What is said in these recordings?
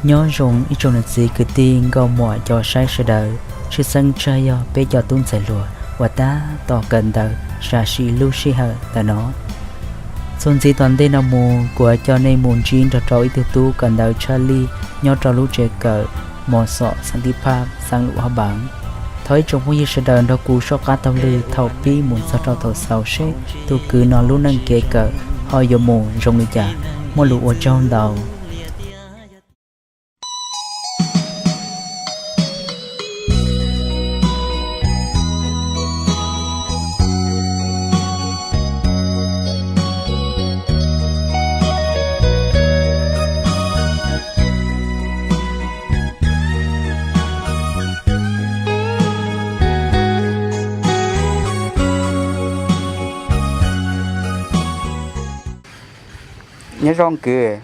Nyob zoo ib tsoom niam txiv kwv tij nkauj muam cov saib sawv daws, tshwj xeeb tshaj yog peb cov tub ntxhais hluas uas tab tom kawm ntawv sam sim lub sij hawm ntawm no. Txuas ntxiv tom ntej no mus kuv yuav coj nej mus ntsib nrog rau ib tug tub kawm ntawv tshaj lij nyob rau lub tsev kawm Mos Xom Xav Tiv Phaj xeev Luam Haj Npav. Thov ib tsoom phooj ywg sawv daws nrog kuv soj qab taug lw thaum pib mus txog rau thaum xaus seb tus kwv no lub neej kev kawm ho yuav mus zoo li cas. Muaj lus ua tsaug ntau. Nyob zoo kwv.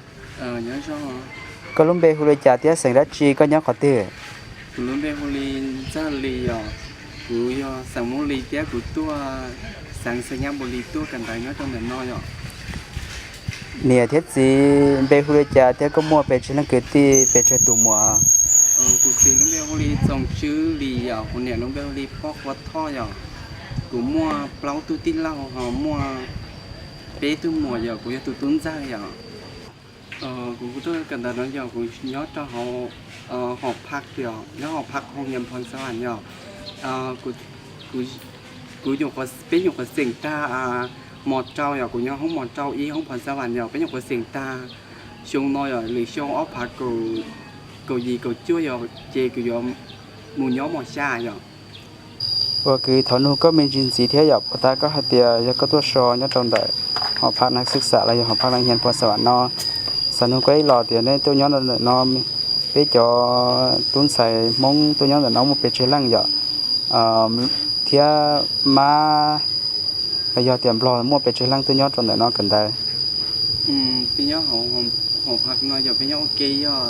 Koj lub npe hu li cas thiab xeem dab tsi, koj nyob qhov twg? Kuv lub npe hu li Ntxawg Lis yom, kuv yog xeem Hmoob Lis thiab kuv tuaj xeev Xais Nyas Npus Lis tuaj kawm ntawv nyob rau ntawm no yom. Niam thiab txiv npe hu li cas thiab koj muaj pes tsawg leej kwv tij, pes tsawg tus muam? Kuv txiv lub npe hu li Txoos Tswb Lis yom, kuv niam lub npe hu li Poj Qhua Thoj yom. Kuv muaj plaub tug tij laug ho muaj peb tug muam yom, kuv yog tus tub ntxawg yom. Kuv tuaj kawm ntawv no yog kuv nyob rau hauv hoo phaj yom, nyob hoo phaj hoo nyias Phoo Xas Vam yom. Kuv, peb nyuam qhuav xeem tag mos rau yom, kuv nyob hoob mos rau ib hoob Phoo Xas Vam yom, peb nyuam qhuav xeem tag xyoo no yom, lwm xyoo ob phav kaum yim kaum cuaj yom ces kuv yuav mus nyob mos xya yom. Ua kwv, thov nug koj me ntsis ntxiv thiab yom, puas tas koj hais tias yog koj tuaj so nyob rau ntawm hoo phaj neeg xwb xam los yog hoo phaj neeg nyias Phoo Xas Vam no, xav nug koj ib los tias nej tuaj nyob ntawm no, peb cov tub ntxhais Hmoob tuaj nyob ntawm no muaj pes tsawg leej yom, thiab mab los yog tias Nplog muaj pes tsawg leej tuaj nyob rau ntawm no kawm ntawv? Peb nyob hoo phaj no yog peb nyob ua ke yog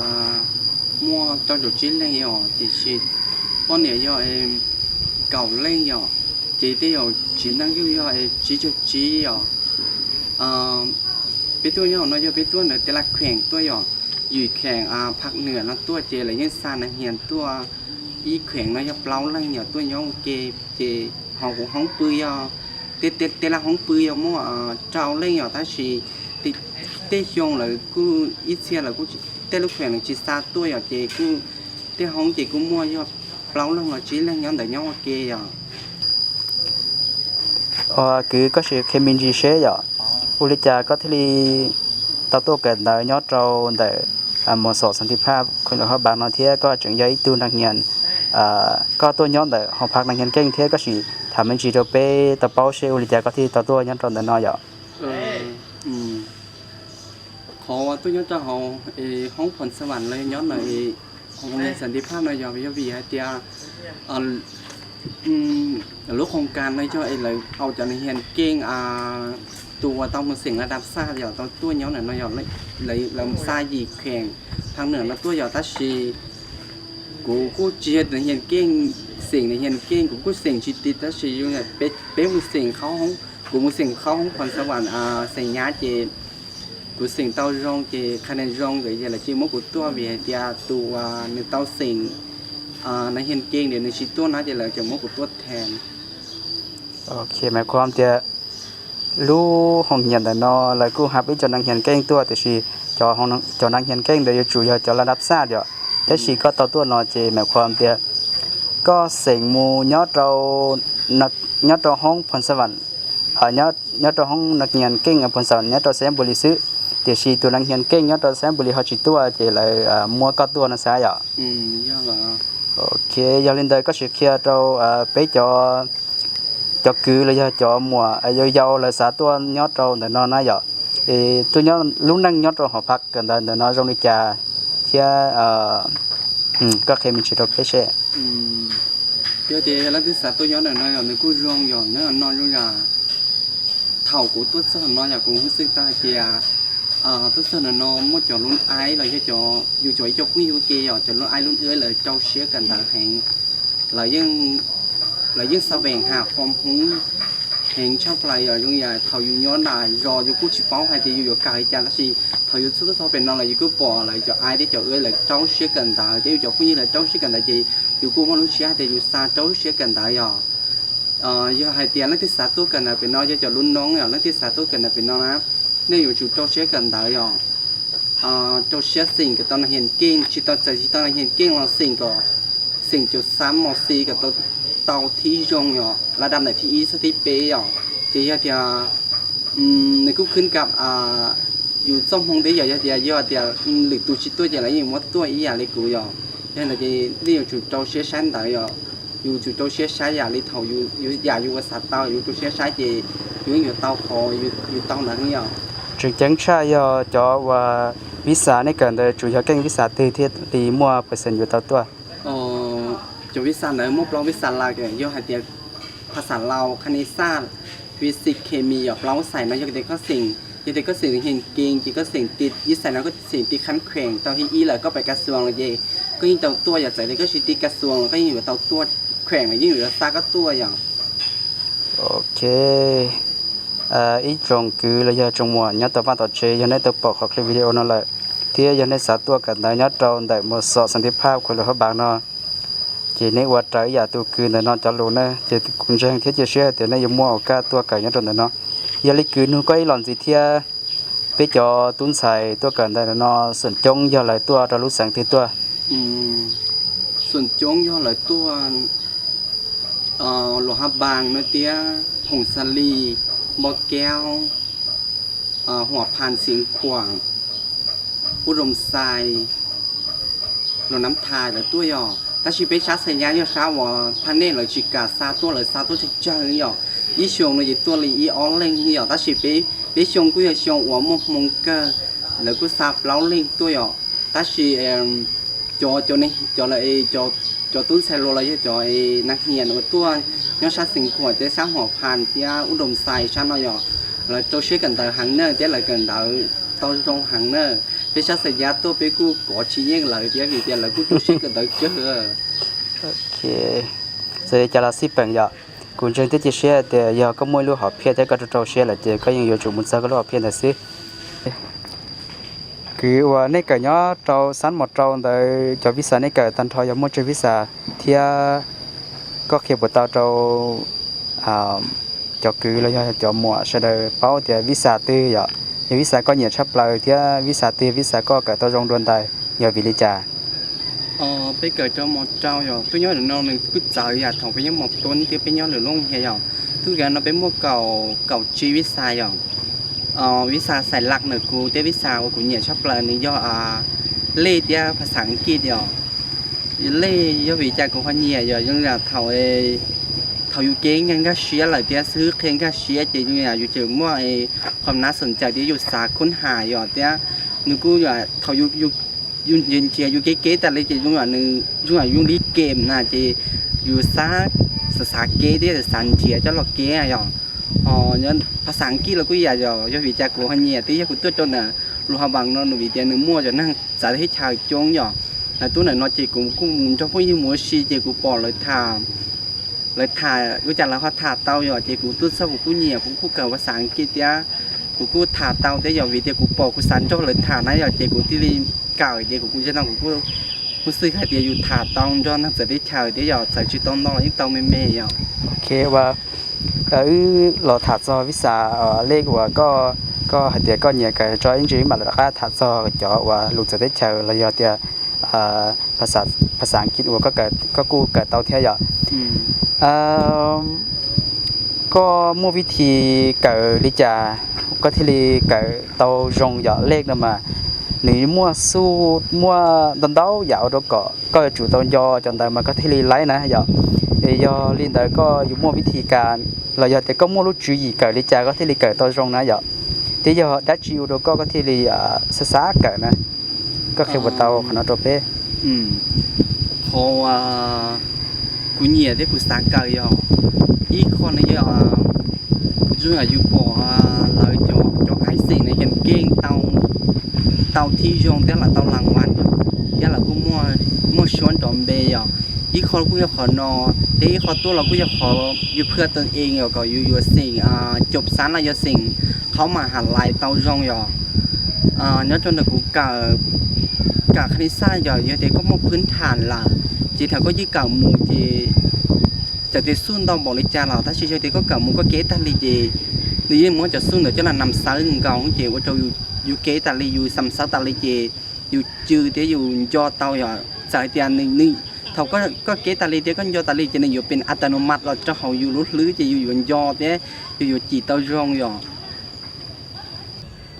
muaj rau caum tsib leej os, tiam sis poj niam yog kaum leej yom, ces tej zaum txiv neej yog tsib caug tsib os. Peb tuaj nyob hauv no yog peb tuaj ntawm Tes Las Kheem tuaj yom, Yim Kheem Phaj Nwam no tuaj ces lawv yeej xa nas hias tuaj. Ib kheem no yog plaub leej yom tuaj nyob ua ke, ces hauv kuv hoob pw yog, Tes Las hoob pw yog muaj rau leej yom, tab sis tej xyoo lawv kuj ib txhia lawv kuj, tej lub kheem lawv tsis xa tuaj yom, ces kuj tej hoob ces kuj muaj yog plaub leeg los tsib leeg nyob ntawd nyob ua ke yom. Ua kwv, koj sim qhia me ntsis seb yom, ua li cas koj thiaj li tau tuaj kawm ntawv nyob rau ntawm Mos Xom Xav Tiv Phaj Khoos Luam Haj Npav no thiab koj tseem yog ib tug nas hias, koj tuaj nyob ntawm hoo phaj nas hias keej thiab koj sim tham me ntsis rau peb tau paub seb ua li cas koj thiaj li tau tuaj nyob rau ntawm no yom. Qhov tuaj nyob rau hauv hoob Phoo Xas Vam los yog nyob ntawm hoo nas hias Xav Tiv Phaj no yog, yog vim hais tias lub qhoo kas no yog es lawv au cov nas hias keej tus uas tau mus xeem la dab xaj yom tau tuaj nyob ntawm no yom, lawv xa Yim Kheem Phaj Nwam no tuaj yom, tab sis kuv kuj tsis yog nas hias keej, xeem nas hias keej kuv kuj xeem tsis tiv tab sis peb mus xeem, kuv mus xeem qhov hoob Phoo Xas Vam, xeem nyab ces kuv xeem tau zoo ces qha nas zoo nkawd ces lawv cia muab kuv tuaj vim hais tias tus uas nws tau xeem nas hias keej ntawd nws tsis tuaj na ces lawv tseem muab kuv tuaj thav. Ok, mas kuv tias lub hoo nyias ntawm no lawv kuj hab ib co nas hias keej tuaj tiam sis cov nas hias keej ntawd yuav tsum yog cov la dab xaj yom, tab sis koj tau tuaj no ces mas kuv tias koj xeem mus nyob rau, nyob rau hoob Phoo Xas Vam, nyob rau hoob nas hias keej Phoo Xas Vam nyob rau Xais Nyas Npus Lis xwb, tiam sis tus nas hias keej nyob rau Xais Nyas Npus Lis ho tsis tuaj ces lawv muab koj tuaj no xwb yom. Ok, yog li ntawd koj sim qhia rau peb cov, cov kwv los yog cov muam yau yau lawv xav tuaj nyob rau ntawm no na yom, es tuaj nyob lub neej nyob rau hoo phaj kawm ntawv ntawm no zoo li cas thiab koj qhia me ntsis rau peb seb. Yog tias leej twg xav tuaj nyob ntawm no yog nws kuj zoo yom, nyob no zoo yam. Thaum kuv tuaj txog no yog kuv hu xwb tau hais tias tuaj txog ntawm no muaj cov lub aib los yog cov yus cov ib co phooj ywg ua ke yom, cov lub aib lub wb lawv rau siab kawm ntawv heev, lawv yeej xa veem ham qhov Hmoob heev tshaj plaws yom, zoo yam thaum yus nyob nram zos yus kuj tsis paub hais tias yus yuav kawm li cas tab sis Thaum yus txog pem no los yus kuj pom lawv cov aib thiab cov wb lawv rau siab kawm ntawv thiab yus cov phooj ywg lawv rau siab kawm ntawv ces yus kuj muaj lub siab hais tias yus xav rau siab kawm ntawv yom. Yog hais tias leej twg xav tuaj kawm ntawv pem no yog cov lub noob yom, leej twg xav tuaj kawm ntawv pem no na, nej yuav tsum rau siab kawm ntawv yom. Rau siab xeem kom tau nas hias keej, tsis tau txawm tsis tau nas hias keej los xeem kom, xeem cov xab mos xi kom tau, tau thib zoo yom, lab dab ntawm thib ib txog thib peb yom. Ces yog tias nws kuj khwb kam yus txoj hmoo thiab yom, yog tias, yog tias lwm tus tsis tuaj ces lawv yeej muab tuaj ib yam li kuv yom. Yog li ntawd ces nej yuav tsum rau siab saib ntawv yom, yus tsum rau siab saib yam li thaum yus, yam yus ua xav tau, yus rau siab saib ces yus yeej yuav tau qhov yus tau ntawd yom. Tseem ceeb tshaj yog cov uas visa nej kawm ntawd tsuas yog keej visa twg thiaj li muaj percent yuav tau tuaj? Cov visa ntawd muaj plaub visa lawm, yog hais tias phas xas Laus kha ni xaj, physics, chemistry yom, plaub xais no yog tias koj xeem, yog tias koj xeem hees kees ces koj xeem ti ib xais no koj xeem ti khab kheem tau thib ib lawm koj pais kas xuas lawm ces koj yeej tau tuaj yom, txawm tias koj tsis ti kas xuas los koj yeej yuav tau tuaj, kheem los yeej yuav xa koj tuaj yom. Ok, ib tsoom kwv los yog tsoom muam nyob tom vaj tom tsev, yog nej tau pom qhov clip video no lawm thiab yog nej xav tuaj kawm ntawv nyob rau ntawm Mos Xos Xas Ntis Phaj, Khuam Lwm Hab Npas no, ces nej ua raws ib yam tus kwv ntawm no cov lus na, ces kuv ntseeg thiab cia siab hais tias nej yuav muaj oas kaj tuaj kawm nyob rau ntawm no. Yog li kwv, nug koj ib los ntxiv thiab, peb cov tub ntxhais tuaj kawm ntawm no xum coob yog lawv tuaj rau lub xeev twg tuaj? Xum coob yog lawv tuaj Luam Hab Npas no thiab, Phoom Xa Lis, Npo Kaub, Huam Phas, Xeev Khuam, Ub Doo Xais, Luam Nab Thais lawv tuaj yom. Tab sis peb sab Xais Yab yog sab uas phaj nej lawv tsis kam xa tuaj, lawv xa tuaj tsawg tsawg yom. Ib xyoo no ces tuaj li ib ob leeg yom, tab sis peb, peb xyoo kuj yog xyoo uas muaj hmoo kawg, lawv kuj xa plaub leeg tuaj yom. Tab sis cov, cov, cov tub ntxhais hluas los yog cov nas hias uas tuaj nyob sab Xeev Khuam thiab sab Huam Phas thiab Ub Doo Xais sab no yom, lawv rau siab kawm ntawv heev na thiab lawv kawm ntawv tau zoo heev na. Peb sab Xais Yab tuaj peb kuj kov tsis yeej lawv thiab vim tias lawv kuj rau siab kawm ntawv tsawg. Ok, txawm li cas los xij peem yom, kuv ntseeg thiab cia siab tias yog koj muaj ib lub hom phiaj thiab koj rau rau siab lawm ces koj yeej yuav tsum mus txog koj lub hom phiaj ntawd xwb. Kwv, uas nej kawm nyob rau xab mos rau ntawd cov visa nej kawm tag nrho yog muaj tsawg visa thiab koj qhia puas tau rau cov kwv los yog cov muam sawv daws paub tias visa twg yom, yog visa koj nyiam tshaj plaws thiab visa twg visa koj kawm tau zoo dua ntais, yog vim li cas? Peb kawm rau mos rau yom, twb nyob lwm no nws kuj txawv yam thaum peb nyob mos tub thiab peb nyob lwm lub hia yom. Twb kawm no peb muaj kaum, kaum tsib visa yom. Visa xais laj ntawm kuv thiab visa uas kuv nyiam tshaj plaws nws yog lej thiab phas xas Askiv yom. Lej yog vim cas kuv ho nyiam yom, zoo yam thaum, thaum yus kev nkag siab lawm thiab xib hwb qhia nkag siab ces zoo yam yus tseem muaj qhov nab xoom cawm thiab yus xav khoob has yom thiab nws kuj thaum yus nrhiav nrhiav yus kev kev tas li ces zoo yam nws zoo yam yus li kem na ces yus xav, xav xav kev thiab xav nrhiav coj los kev yom. Phas xas Askiv los kuj yam yom, yog vim cas kuv ho nyiam thiab yog kuv tuaj rau ntawm Luam Hab Npas no nws vim tias nws muaj cov neeg txawv teb chaws coob yom. Lawv tuaj ntawm no ces kuv kuj mus nrog phooj ywg mus ua si ces kuv pom lawv tham, lawv tham ua cas lawv ho tham tau yom, ces kuv tuaj txog kuv kuj nyiam, kuv kuj kawm phas xas Askiv thiab kuv kuj tham tau thiab yom, vim tias kuv pom kuv xav nrog lawv tham na yom, ces kuv thiaj li kawm ces kuv kuj, no kuv kuj, kuj xwb hais tias yus tham tau nrog neeg txawv teb chaws thiab yom, txawv tsis tau ntau los yeej tau me me yom. Ok, ua wb los tham txog visa lej uas koj, koj hais tias koj nyiam kawm tso ib ntsis mam li rov qab tham txog cov uas lus txawv teb chaws los yog tias phas xas Askiv uas koj kuj kawm tau thiab yom. Koj muaj vib thi kawm li cas koj thiaj li kawm tau zoo yom? Lej no mas nws muaj xuj muaj ntau ntau yam ua rau kom koj yuav tsum tau nco cov ntawd mas koj thiaj li laib na yom. Es yog li ntawd koj yuav muaj vib thi kas los yog tias koj muaj lub tswv yim kawm li cas koj thiaj li kawm tau zoo na yom? Thiab yog dab tsi ua rau koj koj thiaj li xav xav kawm na? Koj qhia puas tau qhov no rau peb? Qhov kuv nyiam thiab kuv xav kawm yog ib qho no yog zoo yam yus pom lawv cov, cov aib xeem na yeej keej tau, tau thib zoo thiab lawv tau las vas thiab lawv kuj muaj suab nrov npe yom. Ib qho kuj yog qhov no, thiab ib qho tuaj los kuj yog qhov yus phaj tau ees yom, kom yus yuav xeem cov xab los yog xeem qhaub mas has lais tau zoo yom. Nyob rau ntawm kuv kawm, kawm khas li xaj yog, yog tias koj muaj phwb tham lawm, ces thaum koj yeej kawm mus ces txawm tias xub ntau npaum li cas los tab sis yog tias koj kawm mus koj kev tag li ces nws yeej muab cov xub ntawd coj los nam xawb nkaus ces ua rau yus kev tas li, yus xam xawb tas li ces yus cw thiab yus nco tau yom. Txawm hais tias nws, thaum koj kev tas li thiab koj nco tas li ces nws yuav pem a tas no mas los rau hauv yus lub hlwb ces yus yuav nco thiab yus yuav cim tau zoo yom.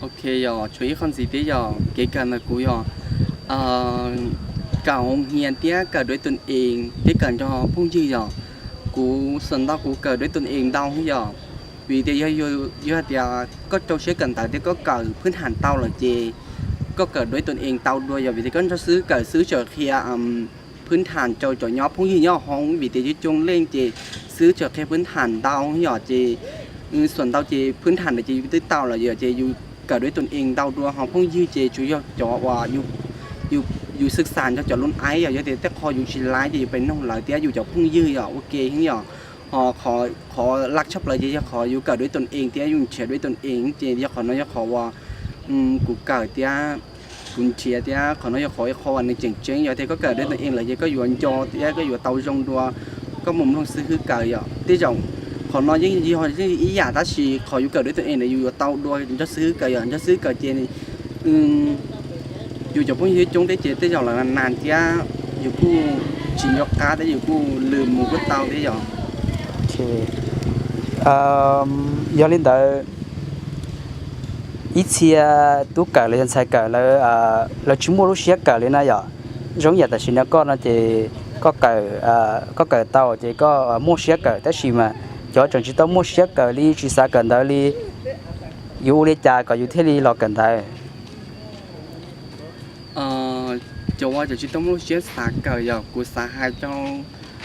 Ok, yog tshuav ib qho ntxiv thiab yog kev kawm ntawm kuv yog kawm hoo hias thiab kawm duab tus ees thiab kawm nrog phooj ywg yom. Kuv xam ntau kuv kawm duab tus ees ntau yom, vim tias yog hais tias koj rau siab kawm ntawv thiab koj kawm phwb tham tau lawm ces koj kawm duab tus ees tau dua yom, vim tias koj nrog xib hwb kawm, xib hwb tseem qhia phwb tham rau cov nyob phooj ywg nyob hoob, vim tias coob coob leej ces xib hwb tseem qhia phwb tham ntau yom, ces xam ntau ces phwb tham ntawd ces yus twb tau lawm yom, ces yus kawm duab tus ees ntau dua ho phooj ywg ces tsuas yog cov uas yus xwb xas nrog cov lub aib yom, yog tias tej qho yus tsis laib ces yus pem noog lawv thiab yus cov phooj ywg yom, ua ke heev yom. Ho qhov laj tshaj plaws ces yog qhov yus kawm duab tus ees thiab yus nrhiav duab tus ees ces yog qhov no yog qhov uas kuv kawm thiab kuv nrhiav thiab qhov no yog qhov, qhov uas nws tseem ceeb yom, tias koj kawm duab tus ees lawm ces koj yuav nco thiab koj yuav tau zoo dua koj mus mloog xib hwb kawm yom. Tej zaum qhov no yeej yog ib yam tab sis qhov yus kawm duab tus ees ntawd yus yuav tau dua nrog xib hwb kawm yom, nrog xib hwb kawm ces yus cov phooj ywg coob thiab ces tej zaum lawv nas thiab yus kuj tsis nco qab thiab yus kuj lwm mus kuj tau thiab yom. Yog li ntawd, ib txhia tub kawm los yog ntxhais kawm lawv tsis muaj lub siab kawm li na yom. Zoo yam tam sim no koj no ces koj kawm tau ces koj muaj siab kawm, tab sis mas cov tseem tsis tau muaj siab kawm li, tsis xav kawm ntawv li, yuav ua li cas kom yus thiaj li los kawm ntawv? Cov uas tseem tsis tau muaj lub siab xav kawm yog kuv xav hais,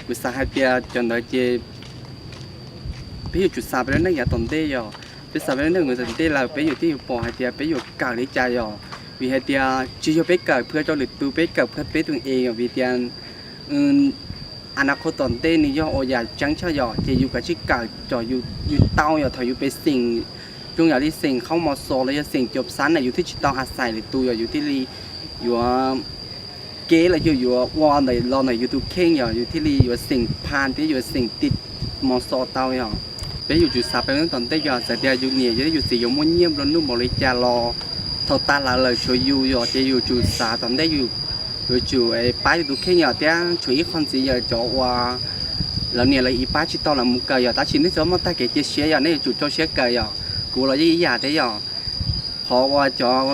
kuv xav hais tias cov ntawd ces peb yuav tsum xav peb lub neej yav tom ntej yom. Peb xav peb lub neej yav tom ntej lawm peb yuav thiaj yuav pom hais tias peb yuav kawm li cas yom. Vim hais tias tsis yog peb kawm phwj rau lwm tus, peb kawm phwj peb tus ees yom, vim tias a na qhov tom ntej nws yog ua yam tseeb tshaj yom, ces yus kav tsij kawm kom yus tau yom, thaum yus pem xeem, zoo yam li xeem Khaub Mos Xos los yog xeem Coob Xab na yus thiaj tsis tau a xais lwm tus yom, yus thiaj li yuav kev los yog yuav ua ntawm los ntawm yus tus kheej yom, yus thiaj li yuav xeem pha thiab yuav xeem ti Mos Xos tau yom. Peb yuav tsum xav peb lub neej tom ntej yom, txawm tias yus niam yog yus txiv yuav muaj nyiaj nplua nuj npaum li cas los thaum tas lawv lawm tshuav yus yom, ces yus tsum xav tom ntej yus yuav tsum pab yus tus kheej yom, thiab tshuav ib qho ntxiv yog cov uas lawv niam lawv txiv pab tsis tau lawv mus kawm yom, tab sis nej txhob muaj tag kev cia siab yom, nej yuav tsum rau siab kawm yom. Kuv los yeej ib yam thiab yom. Qhov uas cov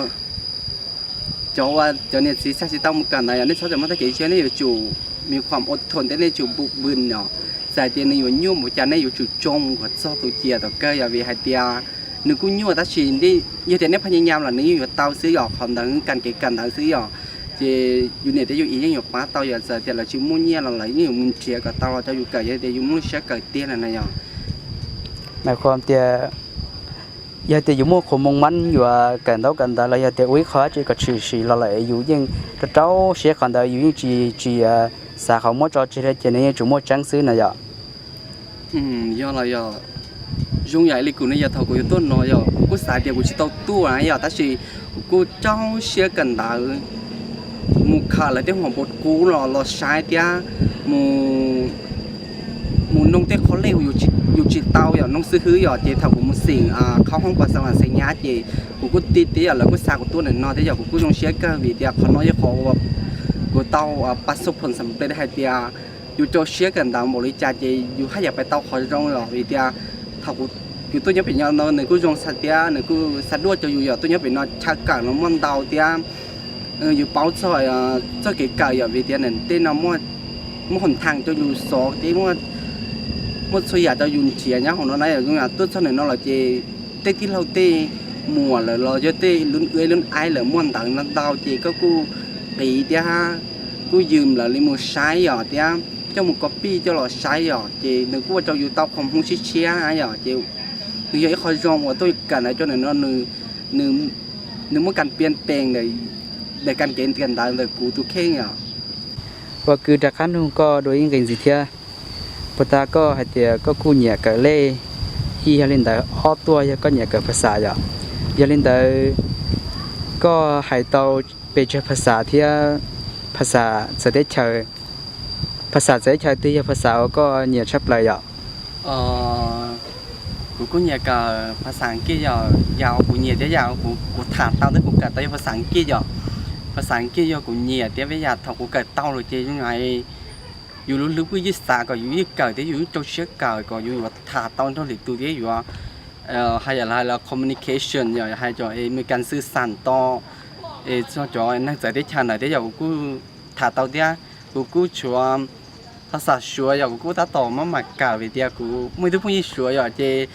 uas cov niam txiv xa tsis tau mus kawm ntawd yog nej txhob muaj tag kev cia siab, nej yuav tsum me khuam ua thuam thiab nej yuav tsum npu vws yom. Txawm hais tias nws yuav nyuaj npaum cas nej yuav tsum tsoo kom txog tus ciam tom kawg yom, vim hais tias nws kuj nyuaj tab sis yog tias nej phaj nyaj nyam los nws yeej yuav tau xwb yom, qhov ntawd kas kev kawm ntawv xwb yom. Ces yus niam thiab yus txiv yeej yuav pab tau yom, txawm tias lawv tsis muaj nyiaj los lawv yeej yuav mus nrhiav kom tau los rau yus kawm, yog tias yus muaj lub siab kawm tiag na yom. Mas khuam tias yog tias yus muaj qhov moo mab yuav kawm ntaub kawm ntawv los yog tias ua ib qho dab tsi kom tshwm sim los lawm yus yeej rau rau siab qhov ntawd, yus yeej tsis tsis xav qhov muab tso tseg li, ces nws yeej tsuas muaj tseeb xwb na yom. Yog los yog zoo yam li kuv ne, yog thaum kuv yuav tuaj no yog kuv kuj xav tias kuv tsis tau tuaj na yom, tab sis kuv kuj rau siab kawm ntawv mus khawm lawv tej hom pov qub los los saib thiab mus mus noog tej qhov lej uas yus tsis tau yom, noog xib hwb yom, ces thaum kuv mus xeem qhov hoob pas xav xeem nyab ces kuv kuj ti tias yog lawv kuj xa kuv tuaj ntawm no thiab yog kuv kuj zoo siab kawg vim tias qhov no yog qhov uas kuv tau pas xo phom xam ples hais tias yus rau siab kawm ntawv npaum li cas ces yus haj yam pais tau qhov zoo los vim tias thaum kuv yus tuaj nyob pem no nws kuj zoo xav tias nws kuj xa duaj rau yus yom, tuaj nyob pem no chaw kawm no muaj ntau thiab yus paub txog txoj kev kawm yom, vim tias nws tej no muaj hom thaj rau yus xov thiab muaj txhua yam rau yus nrhiav nyob hauv no na yom. Zoo yam tuaj txog ntawm no los ces tej tij laug tej muam lawm los yog tej lub ub lub aib lawm muaj ntawv ntau ntau ces koj kuj qiv thiab kuj yws lawv li mus saib yom, thiab coj mus kos pij coj los saib yom, ces nws kuj ua rau yus tau qhov hmoov tshiab tshiab yom, ces nws yog ib qho zoo uas tuaj kawm ntawv rau ntawm no nws muaj kas pias pees ntawm kas kev kawm ntawv ntawm kuv tus kheej yom. Ua kwv rov qab nug koj dua ib nqe ntxiv thiab. Puas tas koj hais tias koj kuj nyiam kawm lej, ib yog li ntawd ob tuaj yog koj nyiam kawm phas xas yom. Yog li ntawd Koj hais tau pes tsawg phas xas thiab phas xas txawv teb chaws, phas xas txawv teb chaws twg yog phas xas uas koj nyiam tshaj plaws yom? Kuv kuj nyiam kawm phas xas Askiv yom, yam kuv nyiam thiab yam kuv tham tau thiab kuv kawm tau yog phas xas Askiv yom. Phas xas Askiv yog kuv nyiam thiab peb yam thaum kuv kawm tau lawm ces yus lub hlwb pwj yeej xav kom yus yeej kawm thiab yus yeej rau siab kawm kom yus yuav tham tau nrog lwm tus thiab yuav hais yam li hais los communication yom, hais cov Meskas xwb xas to es txog cov neeg txawv teb chaws ntawd thiab yom, kuv kuj tham tau thiab. Kuv kuj tshuav phas xas Suav yom, kuv kuj tab tom maj mam kawm vim tias kuv muaj ib tug phooj ywg Suav yom, ces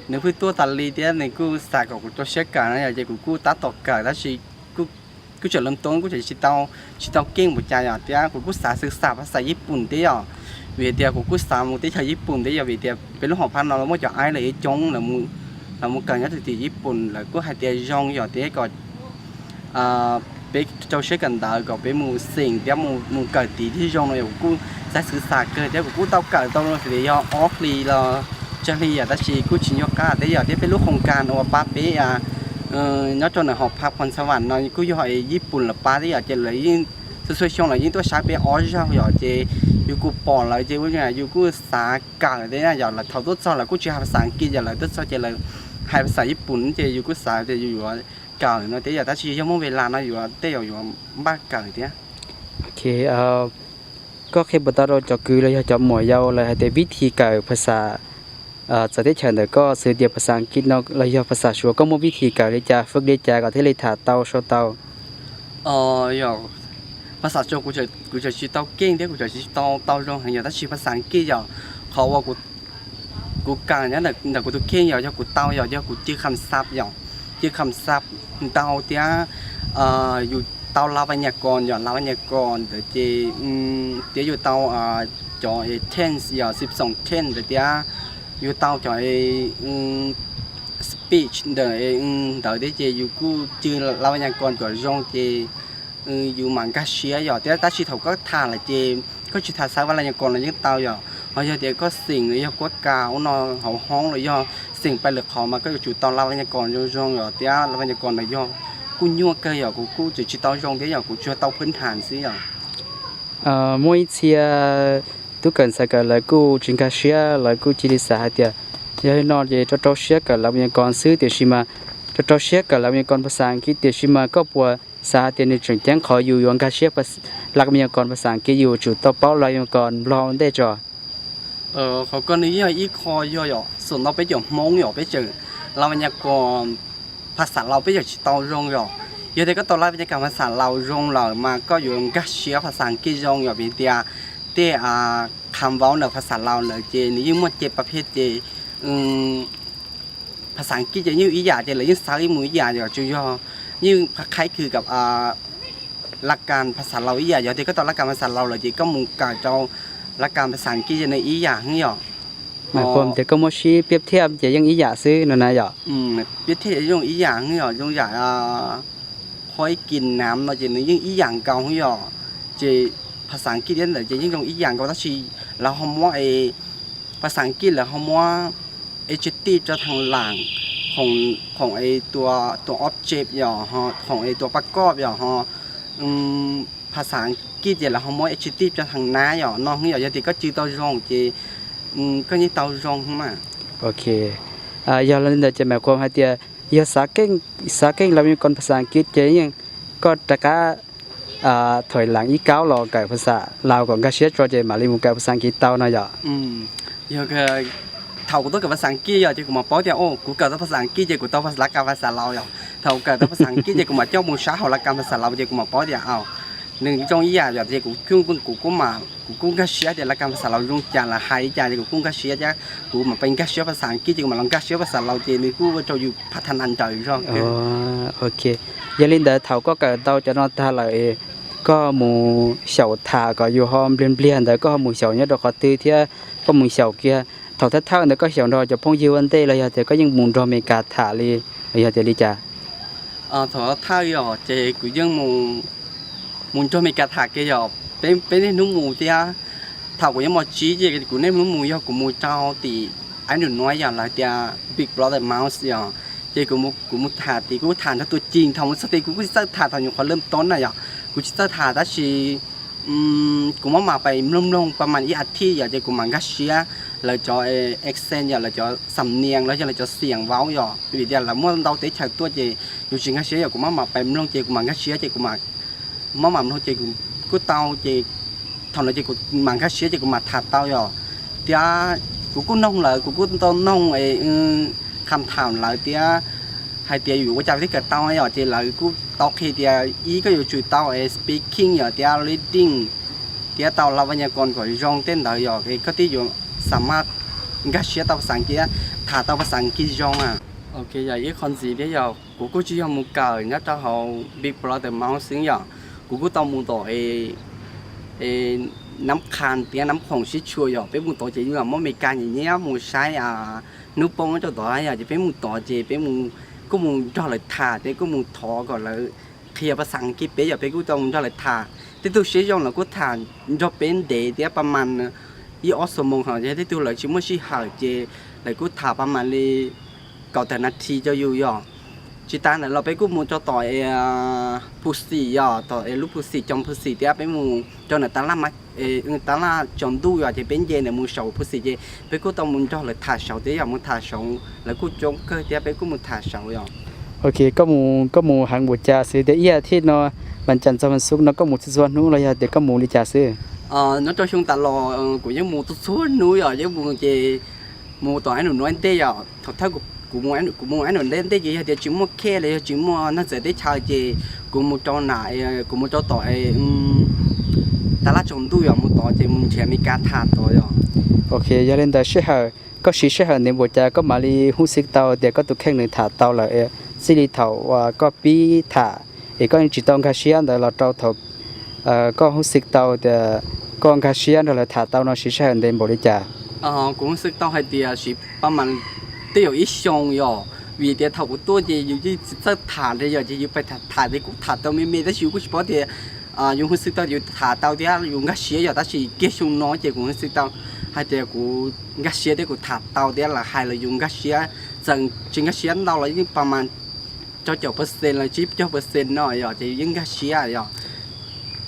nws pheej tuaj tas li thiab nws kuj xav kom kuv rau siab kawm na yom, ces kuv kuj tab tom kawm tab sis kuj tseem loo toob kuj tseem tsis tau, tsis tau keej npaum cas yom, thiab kuv kuj xav xwb xas phas xas Yij Pum thiab yom, vim tias kuv kuj xav mus teb chaws Yij Pum thiab yom, vim tias peb lub hom phaj no muaj cov aib lawv coob, lawv mus kawm nyob tim Yij Pum lawv kuj hais tias zoo yom, thiab kom peb rau siab kawm ntawv kom peb mus xeem thiab mus kawm tid thiaj zoo no yom, kuv kuj xav xwb xas kawg thiab kuv kuj tau kawm tau li yog ob hlis los tsawg hli yom, tab sis kuj tsis nco qab thiab yom, thiab peb lub khoos kas uas pab peb nyob rau ntawm hom phaj Phom Xa Vam no kuj yog Yij Pum lawv pab thiab yom, ces lawv yeej txhua txhua xyoo lawv yeej tuaj saib peb ob zaug yom, ces yus kuj pom lawv ces yus kuj xav kawm thiab yom, lawv thaum tuaj txog lawv kuj tsis hais phas xas Askiv yom, lawv tuaj txog ces lawv hais phas xas Yij Pum ces yus kuj xav tias yus yuav kawm no thiab yom, tab sis yog muaj ves las no yuav tej zaum yuav npaj kawm thiab. Koj qhia puas tau rau cov kwv los yog cov muam yau lawv hais tias vib thi kawm phas xas txawv teb chaws ntawm koj xws tias phas xas Askiv no los yog phas xas Suav koj muaj vib thi kawm li cas fwm li cas kom thiaj li tham tau sau tau? Yog phas xas Suav kuv tseem tsis tau keej thiab kuv tseem tsis tau tau zoo heev yom, tab sis phas xas Askiv yom, qhov uas kuv kawm nyob ntawm kuv tus kheej yom, yog kuv tau yom, yog kuv cw kham xab yom, cw kham xab ntau thiab yus tau la va nyas kos yom, la va nyas kos ntawd ces thiab yus tau cov tense yom, xib xoom tense ntawd thiab yus tau cov speech ntawd ntawd thiab ces yus kuj cw la va nyas kos kom zoo ces yus mam nkag siab yom, thiab tab sis thaum koj tham lawm ces koj tsis tham xav va la nyas kos los yeej tau yom, ho yog tias koj xeem los yog kuab kas ub no hauv hoob los yog xeem pab lwm qhov mas koj yuav tsum tau la va nyas kos zoo zoo yom, thiab la va nyas kos ntawd yog kuj nyuaj kawg yom, kuv kuj tseem tsis tau zoo thiab yom, kuv tsuas tau phwb nthas xwb yom. Muaj ib txhia tub kawm ntxhais kawm lawv kuj tsis nkag siab, lawv kuj cia li xav hais tias yog li no ces rau rau siab kawm la va nyas kos xwb, tiam sis mas rau rau siab kawm la va nyas kos phas xas Askiv, tiam sis mas koj puas xav hais tias nws tseem ceeb qhov yus yuav nkag siab la va nyas kos phas xas Askiv, yus tsum tau paub la va nyas kos Nplog ua ntej tso. Qhov ko nws yog ib qho yog yom, xam ntau peb cov Hmoob yom, peb tseem la va nyas kos phas xas Laus peb tseem tsis tau zoo yom. Yog tias koj tau la va nyas kos phas xas Laus zoo lawm mas koj yuav nkag siab phas xas Askiv zoo yom, vim tias tej kham vauv ntawm phas xas Laus lawm ces nws yeej muaj ce pa phej ces phas xas Askiv ces yeej ib yam ces lawv yeej xav ib mus ib yam yom, tsuas yog yeej qhaib khwv kom la kas phas xas Laus ib yam. Yog tias koj tau la kas phas xas Laus lawm ces koj mus kawm rau la kas phas xas Askiv ces nws ib yam heev yom. Mas kuv tias koj muab sib piab thiab ces yeej ib yam xwb no na yom. Piab thiab zoo ib yam heev yom, zoo yam qhov ib kis nam no ces nws yeej ib yam nkaus heev yom. Ces phas xas Askiv thiab ntawd ces yeej zoo ib yam nkaus tab sis lawv ho muab phas xas Askiv lawv ho muab adjective rau thaj lam, khoom es tua object yom, khoom es tua pa koj yom, ho phas xas Askiv ces lawv ho muab adjective rau thaj nam yom, no heev yom. Yog tias koj cw tau zoo ces koj yeej tau zoo heev mas. Ok, yog li ntawd ces mam kuv hais tias yog xav keej la va nyas kos phas xas Askiv ces yeej koj rov qab thauj lam ib kaub los kawm phas xas Laus kom nkag siab tso ces mam li mus kawm phas xas Askiv tau no yom. Yog thaum kuv tuaj kawm phas xas Askiv yom ces kuv mam paub tias kuv kawm tau phas xas Askiv ces kuv tau la kas phas xas Laus yom. Thaum kuv kawm tau phas xas Askiv ces kuv mam coj mus saib hauv la kas phas xas Laus ces kuv mam paub tias nws zoo ib yam yom, ces kuv kuj, kuv kuj mam, kuv kuj nkag siab tias la kas phas xas Laus zoo cas lawv hais li cas ces kuv kuj nkag siab thiab. Kuv mam pib nkag siab phas xas Askiv ces kuv mam los nkag siab phas xas Laus ces nws kuj ua rau yus phas thas nas nrawm zog. Ok, yog li ntawd thaum koj kawm tau cov no tag lawm, koj mus xyaum tham kom yus ho npliag npliag ntawd koj ho mus xyaum nyob rau qhov twg thiab koj mus xyaum kiag? Thaum thawj thawj ntawd koj xyaum nrog cov phooj ywg ua ntej los yog tias koj yeej mus nrog Mes Kas tham li, los yog tias li cas? Thaum thawj yom ces kuv yeej mus nrog Mes Kas tham kiag yom, peb niaj hnub mus thiab. Thaum kuv nyob mos tsib ces kuv niaj hnub mus, yog kuv mus rau tim aib num nuav yom, lawv tias Big Brother Mouse yom, Ces kuv mus, kuv mus tham tid, kuv tham nrog tus cig thaum mus txog tid, kuv kuj tsis txawj tham thaum nyuam qhuav lawv tod na yom. Kuv tsis txawj tham tab sis kuv maj mam pais mloog mloog pab mas ib as thiv yom, ces kuv mam nkag siab lawv cov accent yom, lawv cov xam nias los yog lawv cov xiam vauv yom, vim tias lawv muaj ntau teb chaws tuaj ces yus tsis nkag siab yom, kuv maj mam pais mloog ces kuv mam nkag siab ces kuv mam maj mam mloog ces kuv kuj tau ces thaum no ces kuv mam nkag siab ces kuv mam tham tau yom. Thiab kuv kuj noog lawv, kuv kuj tau noog kham tham lawv thiab hais tias yuav ua cas thiaj kawm tau yom, ces lawv kuj tau qhia tias ib koj yuav tsum tau speaking yom, thiab reading, thiab tau lab vas nyas koos kom zoo tej ntawd yom, koj thiaj yuav xa maj nkag siab tau phas xas Askiv, tham tau phas xas Askiv zoo a. Ok, yog ib qho ntxiv thiab yog kuv kuj tsis yog mus kawm nyob rau hauv Big Brother Mouth xwb yom, kuv kuj tau mus tom Nab Qha thiab Nab Khoom sib tshuam yom, peb mus tod ces yeej muab Meskas nyiam nyiam mus saib hnub poob rau tod yom, ces peb mus tod ces peb mus, kuj mus nrog lawv tham thiab kuj mus thov kom lawv qhia phas xas Askiv peb yom, peb kuj tau mus nrog lawv tham. Tej tug siab zoo lawv kuj tham nrog peb ntev thiab pab mas ib ob xuab moos hos, yog tej tug lawv tsis muaj sij hawm ces lawv kuj tham pab mas li kaum tawm nas this rau yus yom. Tsis tas ntawd los peb kuj mus rau tom Phu Xim yom, tom lub Phu Xim, Coo Phu Xim thiab peb mus rau ntawm tab laj, tab laj tsaus ntuj yom, ces peb nce ntawd mus saum Phu Xim ces peb kuj tau mus nrog lawv tham saud thiab yom, mus tham saud lawv kuj coob kawg thiab peb kuj mus tham saud yom. Ok, koj mus, koj mus heev npaum cas xwb tias ib as thiv no, vas cas txog vas xuv no koj mus txhua txhua hnub los yog tias koj mus li cas xwb? Nyob rau xyoo tas los kuv yeej mus txhua txhua hnub yom, yeej mus ces mus tom Ab Num Nuav ntej yom, thaum thawj kuv mus Ab Num Nuav ntej ces yog tias tsis muaj khej los yog tsis muaj neeg txawv teb chaws ces kuv mus rau na, kuv mus rau tom tab laj tsaus ntuj yom, mus tod ces mus nrhiav Meskas tham tod yom. Ok, yog li ntawd sij hawm, koj siv sij hawm ntev npaum cas koj mam li hub xwb tau tias koj tus kheej nws tham tau lawm, txij li thaum uas koj pib tham es koj yeej tsis tau nkag siab ntawd los rau thaum koj hub xwb tau tias koj nkag siab nrog lawv tham tau no siv sij hawm ntev npaum li cas? Kuv hub xwb tau hais tias siv pab mas twb yuav ib xyoo yom, vim tias thaum kuv tuaj ces yus yeej tsis txawj tham li yom, ces yus pais tham tham ces kuj tham tau me me tab sis yus kuj tsis paub tias yus hub xwb tau yus tham tau thiab yus nkag siab yom, tab sis kiag xyoo no ces kuv hub xwb tau hais tias kuv nkag siab thiab kuv tham tau thiab lawv hais los yus nkag siab, txawm tsis nkag siab ntau los yeej pab mas rau caum percent los tsib caug percent no yom, ces yus yeej nkag siab yom.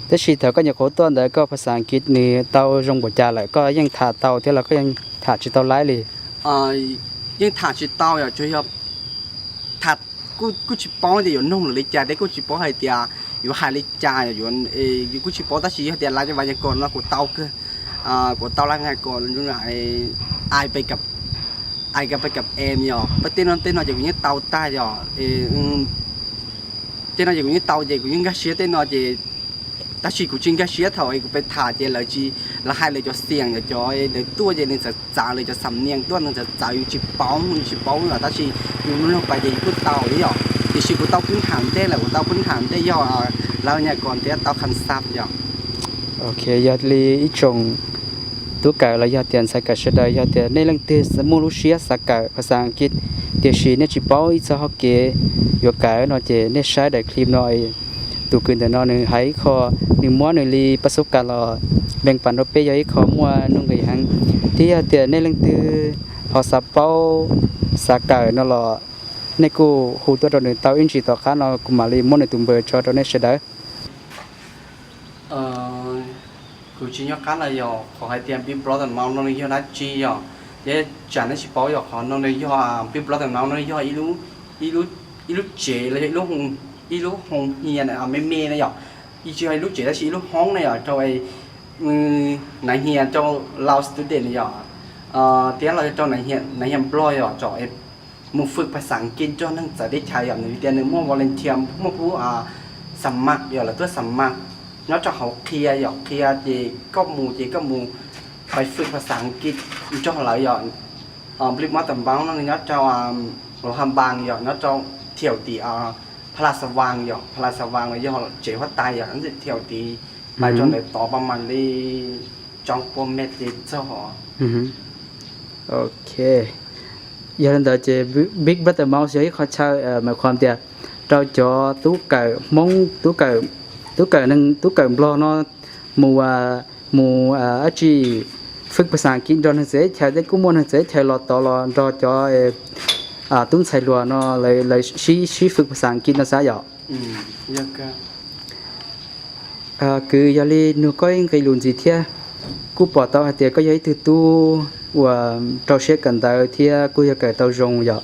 Tab sis thaum koj nyuam qhuav tuaj ntawd koj phas xas Askiv nws tau zoo npaum cas lawm, koj yeej tham tau thiab los koj yeej tham tsis tau laib li? Yeej tham tsis tau yom, tsuas yog tham, kuj tsis paub tias yuav noog lawv li cas thiab kuj tsis paub hais tias yuav hais li cas yom, yus kuj tsis paub tab sis yog tias lab vas nyas koos no kuv tau kawg, kuv tau lab vas nyas koos, ai pab pab em yom, pab tej no tej no ces kuv yeej tau tag yom. Tej no ces kuv yeej tau ces kuv yeej nkag siab tej no ces, tab sis kuv tsis nkag siab thaum es kuv pais tham ces lawv tsis, lawv hais lawv cov xiam yom, cov lawv tuaj ces nws txawv txawv, lawv cov xam nias tuaj nws txawv txawv yus tsis paub, yus tsis paub yom, tab sis yus mloog pais ces yus kuj tau li yom. Tiam sis kuv tau pub tham ntej lawm, kuv tau pub tham ntej yog lab vas nyas koos thiab tau kham xaj yom. Ok, yog li ib tsoom tub kawm los yog tias ntxhais kawm sawv daws, yog tias nej leej twg muaj lub siab xav kawm phas xas Askiv tiam sis nej tsis paub ib txoj hauv kev yuav kawm no ces nej saib daim clip no, tus kwv ntawm no nws hais ib qho, nws muab nws li pab xub kas los veej pas rau peb yog ib qho muaj nuj nqis heev. Thiab yog tias nej leej twg ho xav paub, xav kawm no los nej kuj hu tuaj rau nws tau ib ntsis, tom qab no kuv mam li muab nws tus npawb tso rau nej sawv daws. Kuv tsis nyob qab los yog qhov hais tias Big Brother Mouth no nws yog dab tsi yom, thiab tsam nej tsis paub yom, qhov no nws yog Big Brother Mouth no yog ib lub tsev los yog ib lub hoo hias me me na yom, tsis yog ib lub tsev tab sis ib lub hoob na yom, rau nav hias rau Lao student yom, thiab los yog rau nav hias Nplog yom, tsom mus fwm phas xas Askiv nrog neeg txawv teb chaws yom, nws tias nws muaj volunteer, muaj pub xa mas yom, lawv tuaj xa mas nyob rau hauv qhia yom, qhia ces koj mus ces koj mus pais fwm phas xas Askiv nrog lawv yom. Big Brother Mouth no nyob rau Luas Has Npas yom, nyob rau thiaum tim Pha La Xa Vas yom, Pha La Xa Vas los yog tsev huab tais yom, thiaum tim pais rau ntawm tod pab mam li tsoo pua mev ces txog. Ok, yog li ntawd ces Big Brother Mouth yog ib qho chaw, mas qhov tias rau cov tub kawm Hmoob, tub kawm neeg, tub kawm Nplog no mus, mus dab tsi, fwm phas xas Askiv nrog neeg txawv teb chaws, thiab kuj muaj neeg txawv teb chaws los tod los nrog cov tub ntxhais hluas no lawv sib fwm phas xas As kiv no xav yom. Kwv, yog li nug koj ib nqe lus ntxiv thiab, kuj pom tau hais tias koj yog ib tug tub uas rau siab kawm ntawv thiab kuj yog kawm tau zoo yom.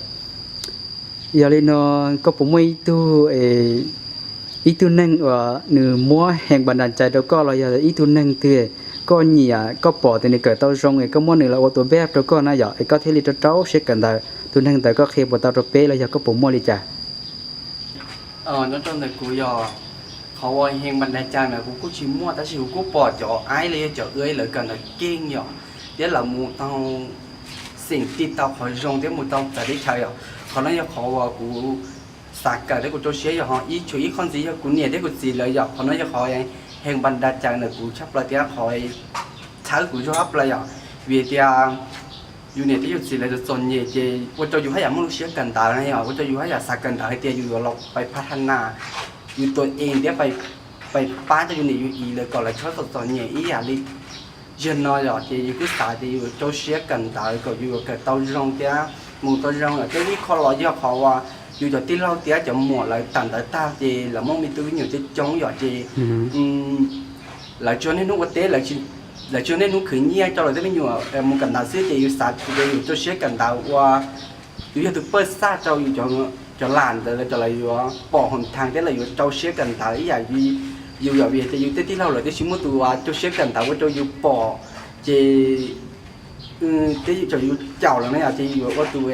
Yog li no koj puas muaj ib tug, ib tug neeg uas nws muab heev npas nas cai rau koj los yog ib tug neeg twg koj nyiam koj pom tias nws kawm tau zoo es koj muab nws los ua tus npej rau koj na yom, es koj thiaj li rau rau siab kawm ntawv, tus neeg ntawd koj qhia puas tau rau peb los yog koj puas muaj li cas? Nyob rau ntawm kuv yog qhov uas heev npas nas cai mas kuv kuj tsis muaj, tab sis kuv kuj pom cov aib los yog cov wb lawv kawm ntawv keej yom, thiab lawv mus tau xeem ti tau qhov zoo thiab mus tau txawv teb chaws yom. Qhov no yog qhov uas kuv xav kawm thiab kuv rau siab yog ho ib tshuav ib qho ntxiv yog kuv niam thiab kuv txiv lawv yom. Qhov no yog qhov heev npas nas cai ntawm kuv tshaj plaws thiab qhov txhawb kuv zog tshaj plaws yom. Vim tias yus niam thiab yus txiv lawv txom nyem ces ua rau yus haj yam muaj lub siab kawm ntawv na yom, ua rau yus haj yam xav kawm ntawv hais tias yus yuav los pais pha tha nas, yus tua es thiab pais pab rau yus niam yus txiv lawv kom lawv txhob txom txom nyem ib yam li yog no yom. Ces yus kuj xav tias yus rau siab kawm ntawv kom yus yuav kawm tau zoo thiab mus tau zoo yom. Thiab ib qho los yog qhov uas yus cov tij laug thiab cov muam lawv tawm ntawv tag ces lawv muaj me tub me nyuam coob coob yom, ces lawv tsis muaj niaj hnub ua teb, lawv tsis muaj niaj hnub khwv nyiaj rau lawv tej me nyuam mus kawm ntawv xwb, ces yus xav tias yus rau siab kawm ntawv ua yus yog tus pawj xaj rau yus cov lam ntawd lawv, cov lawv yuav pom hoo thas thiab lawv yuav rau siab kawm ntawv ib yam yus yom. Vim tias yus tej tij laug lawv twb tsis muaj tus uas rau siab kawm ntawv ua rau yus pom, ces tej yus caum lawm na yom, ces yus yuav ua tus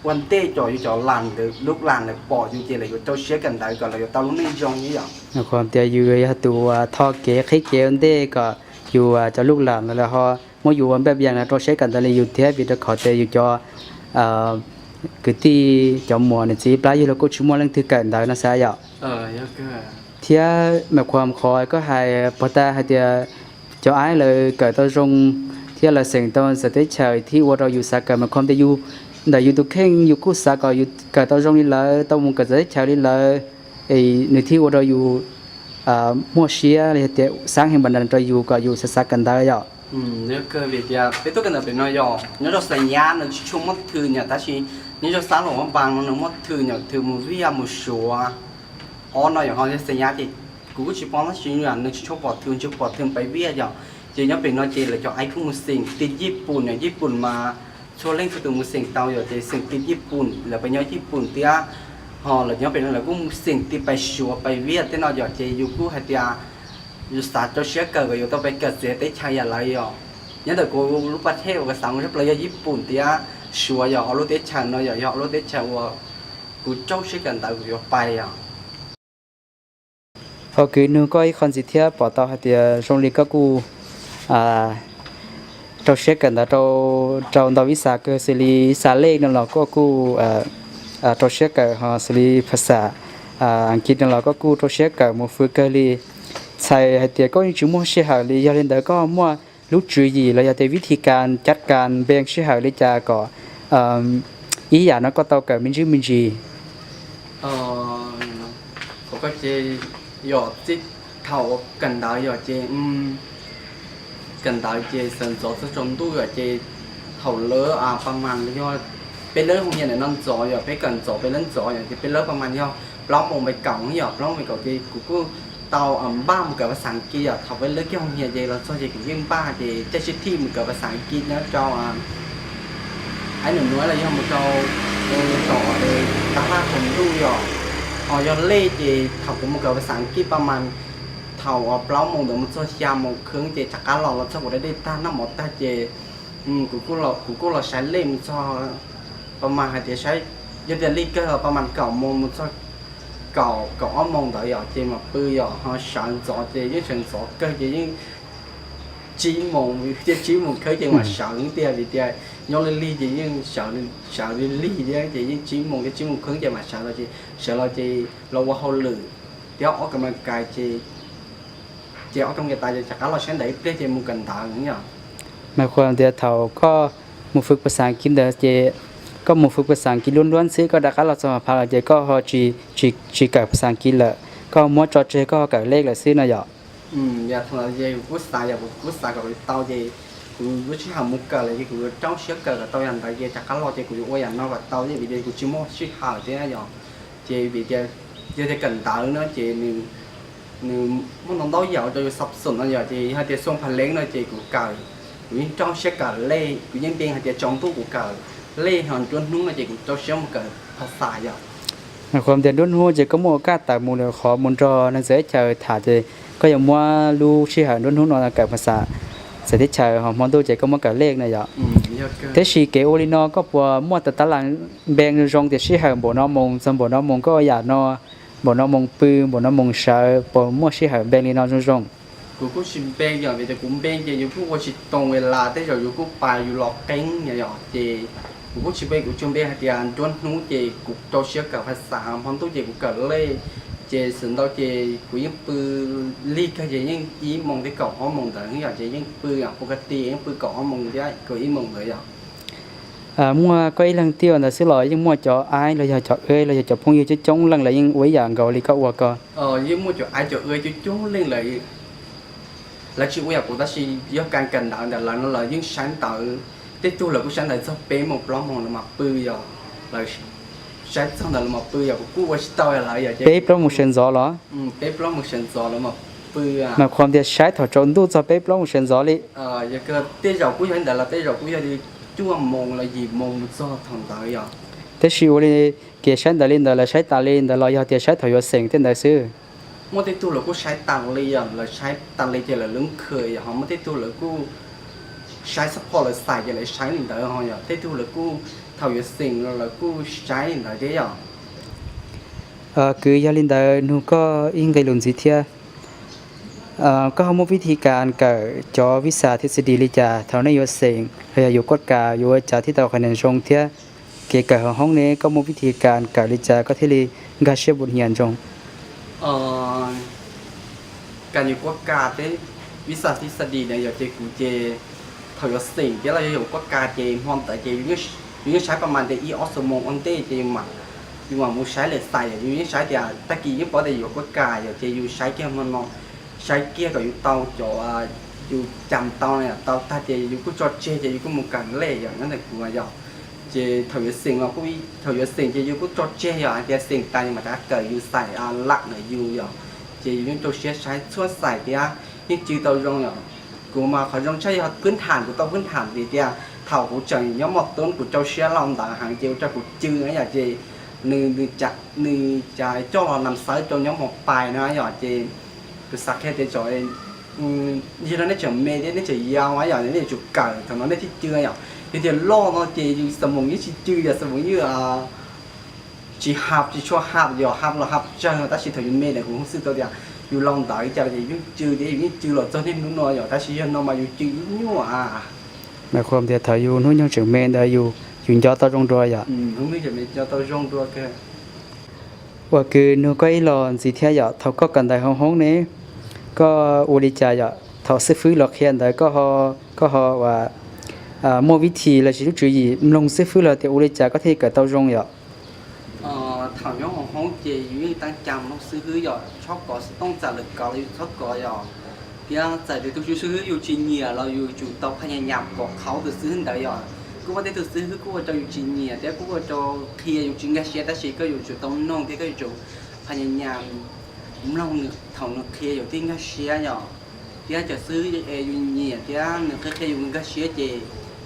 ua ntej kom yus cov lam ntawd lub lam lawv pom yus ces lawv yuav rau siab kawm ntawv kom lawv yuav tau lub neej zoo yom. Qhov tias yus yog tus uas tho kev qhib kev ua ntej kom yus cov lub lam lawv ho muab yus ua npaj vias no rau siab kawm ntawv li yus thiab, vim rau qhov tias yus cov kwv tij cov muam niam txiv plab yug los kuj tsis muaj leej twg kawm ntawv no xav yom. Thiab mas qhuas qhov koj hais puag ta hais tias cov aib lawv kawm tau zoo thiab lawv xeem tau txawv teb chaws thiab ua rau yus xav kawm mas qhov tias yus ntawm yus tus kheej yus kuj xav kom yus kawm tau zoo li lawv, tau mus kawm txawv teb chaws li lawv, nws thiaj ua rau yus muaj siab li tias xav heev npas nas rau yus kom yus xav xav kawm ntawv yom. Vim tias peb tuaj kawm ntawv pem no yog nyob rau Xais Nyab nws tsis tshua muaj thw nyom, tab sis nyob rau sab Luam Phab Npas no nws muaj thw nyom, thw mus Viaj mus Suav. Ob no yog ho Xais Nyab ces kuv kuj tsis paub tab sis nws tsis tshua pom thw, tsis pom thw pais Viaj yom. Ces nyob pem no ces lawv cov aib kuj mus xeem ti Yij Pum yom, Yij Pum mas txhua leej txhua tus mus xeem tau yom, ces xeem ti Yij Pum lawv pais nyob Yij Pum thiab ho lawv nyob pem no lawv kuj mus xeem ti pais Suav pais Viaj tej no yom. Ces yus kuj hais tias yus xav rau siab kawm kom yus tau pais kawm txiav teb chaws yam lawv yom. Nyob ntawm kuv lub pas thej uas kuv xav mus tshaj plaws yog Yij Pum thiab Suav yog ob lub teb chaws no yog, yog ob lub teb chaws uas kuv rau siab kawm ntawv kuv yuav pais yom. Ho kwv nug koj ib qho ntxiv thiab pom tau hais tias zoo li koj kuj rau siab kawm ntawv rau ntau ib xas kawg, xws li xas lej no los koj kuj rau siab kawm, ho xws li phas xas As kiv no los koj kuj rau siab kawm mus fwv kawg li. Txhais hais tias koj yeej tsis muaj sij hawm li, yog li ntawd koj muaj lub tswv yim los yog tias vib thi kas cav kas npe sij hawm li cas kom ib yam no koj tau kawm me ntsis me ntsis? Qhov ko ces yog txij thaum kawm ntawv yog ces kawm ntawv ces sawv ntxov txog tsaus ntuj yom, ces thaum lawv pas mas yog peb lawb hoo nyias ntawm no ntxov yom, peb kawm ntxov peb lawb ntxov yom, ces peb lawb pas mas yog plaub moos pais kaum yom, plaub moos pais kaum ces kuv kuj tau npaj mus kawm phas xas As kiv yom. Thaum peb lawb kiag hoo nyias ces los txog ces kuv yeej npaj ces caij sib thij mus kawm phas xas As kiv nyob rau aib nus nuav los yog mus rau tom tab laj tsaus ntuj yom. Ho yog lej ces thaum kuv mus kawm phas xas As kiv pas mas thaum plaub moos ntawd mus txog xya moos kheeb ces rov qab los, los txog kuv da dej tag noj mov tag ces kuv kuj los saib lej mus txog pas mas hais tias saib, yog tias lij kawg los pas mas kaum moos mus txog kaum, kaum ob moos ntawd yom, ces mam pw yom. Ho sawv ntxov ces yeej sawv ntxov kawg ces yeej tsib moos, thiab tsib moos kheeb ces mam sawv tiag, vim tias nyob lig lig ces yeej sawv lig lig thiab, ces yeej tsib moos thiab tsib moos kheeb ces mam sawv los ces, sawv los ces los ua hauj lwm thiab ob kas mas kais ces, ces ob kas mas kais tas ces rov qab los saib ntawv ib pliag ces mus kawm ntawv yom. Mas qhuas tias thaum koj mus fwv phas xas As kiv ntawd ces koj mus fwv phas xas As kiv luab luab xwb, koj rov qab los txog phav los ces koj ho tsis kawm phas xas As kiv lawm, koj muab tso tseg koj ho kawm lej lawm xwb no yom. Yog thaum ntawd ces kuv kuj xav, yog kuv kuj xav kom tau ces Kuv lub sij hawm mus kawm lawm ces kuv yuav rau siab kawm kom tau yam ntawd ces rov qab los ces kuv yuav ua yam no kom tau thiab vim tias kuv tsis muaj sij hawm thiab yom. Ces vim tias yog tias kawm ntawv no ces nws muaj ntau ntau yam ua rau yus xav xom no yom, ces yog tias xoo phas leeb no ces kuv kawm, kuv yeej rau siab kawm lej, kuv yeej npe hais tias tsaus ntuj kuv kawm lej, ho nruab hnub no ces kuv rau siab mus kawm phas xas yom. Qhov tias nruab hnub ces koj muaj ua kaj tawm mus lawm qhov mus nrog neeg txawv teb chaws tham ces koj yuav muab lub sij hawm nruab hnub no kawm phas xas txawv teb chaws, ho hmo ntuj ces koj muab kawm lej no yom. Tab sis kev ua li no koj puas muaj tas tab las npe zoo zoo tias sij hawm npaum no moos txog npaum no moos koj ua yam no, npaum no moos pw, npaum no moos sawv, puas muaj sij hawm npe li no zoo zoo? Kuv kuj tsis npe yom, vim tias kuv npe ces yus kuj ua tsis tau ua las, tej zaum yus kuj pais yus los qeeb yom, ces kuv kuj tsis npe, kuv tsuas npe hais tias nruab hnub ces kuv rau siab kawm phas xas, hmo ntuj ces kuv kawm lej, ces xwm ntau ces kuv yeej pw lig kawg ces yeej ib moos thiab kaum ob moos ntawd yom, ces yeej pw yom, pw ka ti yeej pw kaum ob moos thiab kaum ib moos ntawd yom. Muaj koj ib leeg tiag ntawd xwb los yeej muaj cov aib los yog cov ua los yog cov phooj ywg coob coob leej lawv yeej ua ib yam nkaus li koj ua ko? Yeej muaj cov aib cov ua coob coob leej lawm, lawv tsis ua yam kuv tab sis yog kas kawm ntawv ntawm lawv no lawv yeej saib ntawv, tej tug lawv kuj saib ntawv txog peb moos plaub moos lawv mam pw yom, lawv saib txog ntawd lawv mam pw yom, kuv kuj ua tsis tau lawv yom, ces peb plaub moos sawv ntxov los? Peb plaub moos sawv ntxov lawv mam pw. Mas qhov tias saib thaum tsaus ntuj txog peb plaub moos sawv ntxov li? Yog tej zaum kuj yog li ntawd los tej zaum kuj yog li cuaj moos los yim moos mus txog thaum ntawd yom. Tab sis ua li kev saib ntawv li ntawd lawv saib tas li ntawd los yog tias saib thaum yuav xeem tej ntawd xwb? Muaj tej tug lawv kuj saib tas li yom, lawv saib tas li ces lawv lub khw yom, ho muaj tej tug lawv kuj saib xab phom lawv xais ces lawv saib li ntawd ho yom, tej tug lawv kuj thaum yuav xeem los lawv kuj saib li ntawd thiab yom. Kwv, yog li ntawd nug koj ib nqe lus ntxiv thiab. Koj ho muaj vib thi kas kawm cov vis xas thib xi dis li cas thaum nej yuav xeem los yog yuav kuaj kas yuav ua cas thiaj tau qhov niam zoo thiab kev kawm hauv hoob ne koj muaj vib thi kas kawm li cas koj thiaj li nkag siab npuas hniav zoo? Kas yuav kuaj kas thiab vis xas thib xi dis na yom, ces kuv ces thaum yuav xeem thiab los yog yuav kuaj kas ces hmo ntawd ces yus yeej saib pas mas tias ib ob xuab moos ua ntej ces yus mam mus saib lawm xais yom, yus yeej saib tias tag kis yeej paub tias yuav kuaj kas yom, ces yus saib kiag hmo no, saib kiag kom yus tau cov yus cas tau na yom, tau tag ces yus kuj tso tseg ces yus kuj mus kawm lej yom, nyob ntawm kuv yom. Ces thaum yuav xeem los kuj, thaum yuav xeem ces yus kuj tso tseg yom, hais tias xeem tas yus mam rov kawm yus xais lam ntawm yus yom, ces yus yeej rau siab saib txhua xais thiab yeej cw tau zoo yom. Kuv mas qhov zoo tshaj yog pwb tham, kuv tau pwb tham vim tias thaum kuv tseem nyob mos tub kuv rau siab laus ntawd heev ces ua rau kuv cw yom, ces nws, nws cas coj los nam xawb rau nyob mos pais no yom, ces kuv xav qhia tias tsam yog no nej tseem me thiab nej tseem yau yom, nej yuav tsum kawm thaum no nej thiaj cw yom. Yog tias loj no ces yus xas moos yeej tsis cw yom, xas moos yeej tsis hab, tsis tshua hab yom, hab los hab tsawg no, tab sis thaum yus me lawm kuv hu xwb tau tias yus laus ntawd cas ces yus yeej cw thiab yus yeej cw los txog niaj hnub no yom, tab sis yog no mas yus cw ib nyuag a. Mas qhov tias thaum yus hnub nyoog tseem me ntawd yus, yus nco tau zoo dua yom. Ua kwv, nug koj ib los ntxiv thiab yom, thaum koj kawm ntawv hauv hoob ne, koj ua li cas yom? Thaum xib fwb los qhia ntawd koj ho, koj ho ua muaj vib thi los sis lub tswv yim mloog xib fwb los tias ua li cas koj thiaj kawm tau zoo yom? Thaum nyob hauv hoob ces yus yeej teeb cag mloog xib fwb yom, txhob kov xov tooj txawm lawv kov los yus txhob kov yom. Thiab txawm tias tus xib fwb yus tsis nyiam los yus tsum tau phaj nyas nyas kov qhauv tus xib fwb ntawd yom. Kuj muaj tej tug xib fwb kuj ua rau yus tsis nyiam thiab kuj ua rau qhia yus tsis nkag siab, tab sis koj yuav tsum tau mloog thiab koj yuav tsum phaj nyas nyas mloog thaum nws qhia yus thiaj nkag siab yom. Thiab cov xib fwb es yus nyiam thiab nws qhia qhia yus nkag siab ces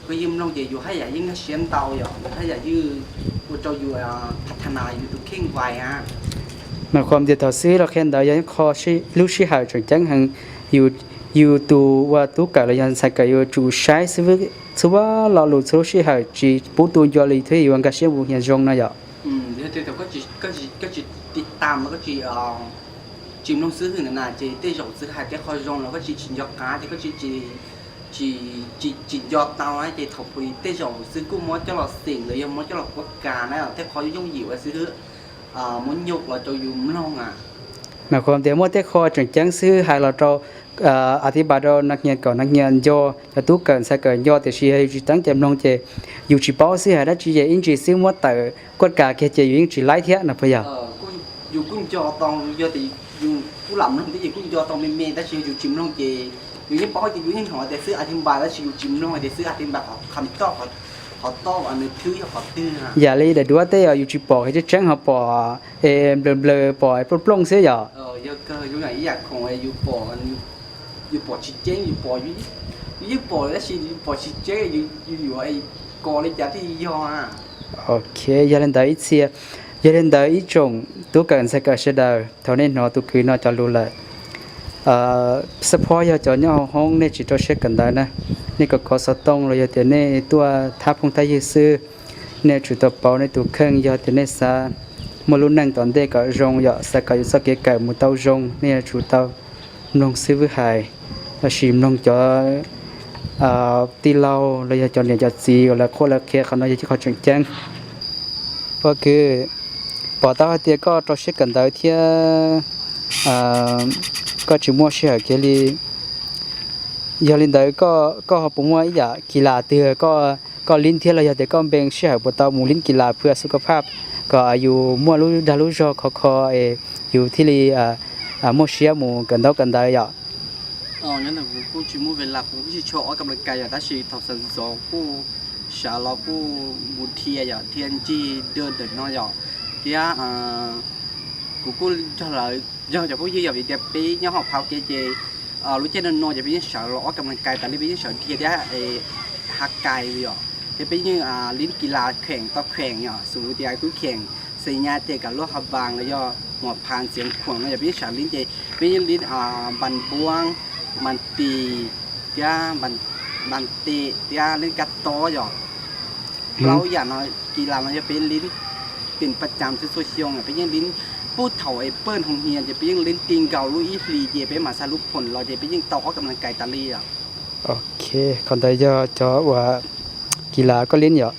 koj yeej mloog ces yus haj yam yeej nkag siab ntau yom, yus haj yam yeej ua rau yus pha tha nas yus tus kheej vais a. Mas qhov tias thaum xib fwb los qhia ntawd yog qho lub sij hawm tseem ceeb heev, yus tus ua tub kawm los yog ntxhais kawm yuav tsum saib xib fwb txhua lo lus txhua lub sij hawm tsis pub tu ncua li thiaj yuav nkag siab npuas hniav zoo no yom. Yog tias koj tsis tiv tam los koj tsis, tsis mloog xib fwb ntawd na ces tej zaum xib fwb hais tej qho zoo los koj tsis, tsis nco qab ces koj tsis, tsis nco tau na ces thaum pus tej zaum xib fwb kuj muab coj los xeem los yog muab coj los kuab kas na, tej qho yooj yim uas xib fwb muab nyuj los rau yus mloog a. Mas qhov tias muaj tej qho tseem ceeb xib fwb hais los rau, a thib pas rau nas hnia kaum nas hnia nco, cov tub kawm ntxhais kawm nco tiam sis yog yus tsis teeb cai mloog ces yus tsis paub xib fwb hais dab tsi ces ib ntsis xib fwb muab tawm kuaj kas kiag ces yus yeej tsis laib thiab no puas yog? Yus kuj nco tau, yog tias yus kuj lam mloog thiab yus kuj nco tau me me tab sis yog yus tsis mloog ces Yus yeej paub tias yus yeej hnov tias xwb a thi npas tab sis yus tsis mloog tias xwb a thi npas qhov kham toj, qhov toj nws thwb yog qhov twg. Yam li daim duab tej yog yus tsis pom kev tseeb tseeb ho pom es nplaws nplaws pom es plooj plooj xwb yom. Yog kawg yus yam ib yam khoom yus pom, yus pom tsis tseeb, yus pom, yus yeej pom tab sis yus pom tsis tseeb, yus yuav kos li cas thiaj yog. Ok, yog li ntawd ib txhia, yog li ntawd ib tsoom tub kawm ntxhais kawm sawv daws, thaum nej hnov tus kwv no cov lus lawm, xab phob yog cov nyob hauv hoob nej tsis rau siab kawm ntawv na, nej kom kov xov tooj los yog tias nej tuaj thab phooj thab ywg xwb, nej yuav tsum tau pauv nej tus kheej. Yog tias nej xav muaj lub neej tom ntej kom zoo yom, xav kom yus txoj kev kawm mus tau zoo, nej yuav tsum tau mloog xib fwb hais, lossis mloog cov tij laug los yog cov niam cov txiv uas lawv qhuab lawv qhia, qhov no yog ib qho tseem ceeb. Ua kwv, pom tau hais tias koj rau siab kawm ntawv thiab koj tsis muaj sij hawm kiag li. Yog li ntawd, koj ho puas muaj ib yam kis las twg koj lib thiab los yog tias koj npe sij hawm puas tau mus lib kis las phwj xu ka phaj kom yus muaj lub dag lub zog khov kho es yus thiaj li muaj siab mus kawm ntaub kawm ntawv yom? Nyob ntawm kuv kuj tsis muaj ve las, kuv kuj tsis tshua ob kam laj kais yom, tab sis thaum sawv ntxov kuj sawv los kuj mus dhia yom, dhia ncig dawm ntawm no yom, thiab kuv kuj nrog lawv yog cov phooj ywg yom, vim tias peb nyob hauv phau kev ces lub caij no no ces peb yeej sawv los ob kam laj kais tas li, peb yeej sawv dhia thiab hav kais yom, thiab peb yeej lib kis las kheem tau kheem yom, xws li tias kuj kheem xi nyas tej kam luaj ha npas los yog muas pha ntxiav khuam no yom, peb yeej sawv lib ces peb yeej lib npas npuab, npas tis thiab npas tes thiab lib kab tob yom. Plaub yam no kis las no yog peb lib pem paj cam txhua txhua xyoo, peb yeej lib puag thaum es pawj hoo hias ces peb yeej lib ti nkaus lub ib hlis ces peb mam xa lub phoom los ces peb yeej tau ob kam laj kais tas li yom. Ok, qhov ntawd yog cov uas kis las koj lib yom.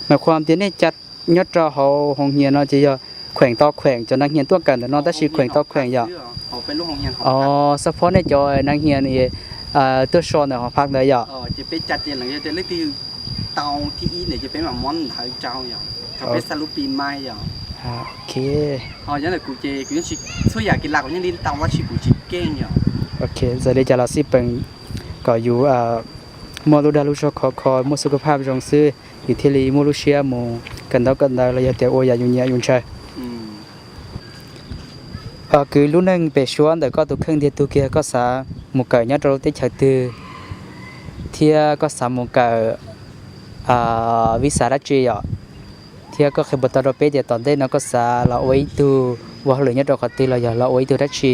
Mas qhuas tias nej cov nyob rau hauv hoo hias no ces yog kheem tau kheem cov neeg hias tuaj kawm ntawm no tab sis kheem tau kheem yom. Xab phob nej cov neeg hias tuaj so ntawm hoo phaj ntawd yom. Ces peb ca ces leej twg tau thib ib ntawd ces peb mam muab ntawv rau yom, thaum peb xa lub pi mai yom. Ok. Ho nyob ntawm kuv ces kuv yeej tsis, txhua yam kis las kuv yeej li tau tab sis kuv tsis keej yom. Ok, txawm li cas los xij peem kom yus muaj lub dag lub zog khov kho, muaj xu ka phaj zoo xwb, yus thiaj li muaj lub siab mus kawm ntaub kawm ntawv los yog tias ua yam yus nyiam yus ntshaw. Kwv, lub neej pem suab ntawm koj tus kheej ntiag tug kiag koj xav mus kawm nyob rau lub teb chaws twg, thiab koj xav mus kawm vis xav dab tsi yom? Thiab koj qhia puas tau rau peb tias tom ntej no koj xav los ua ib tug ua hauj lwm nyob rau qhov twg los yog los ua ib tug dab tsi?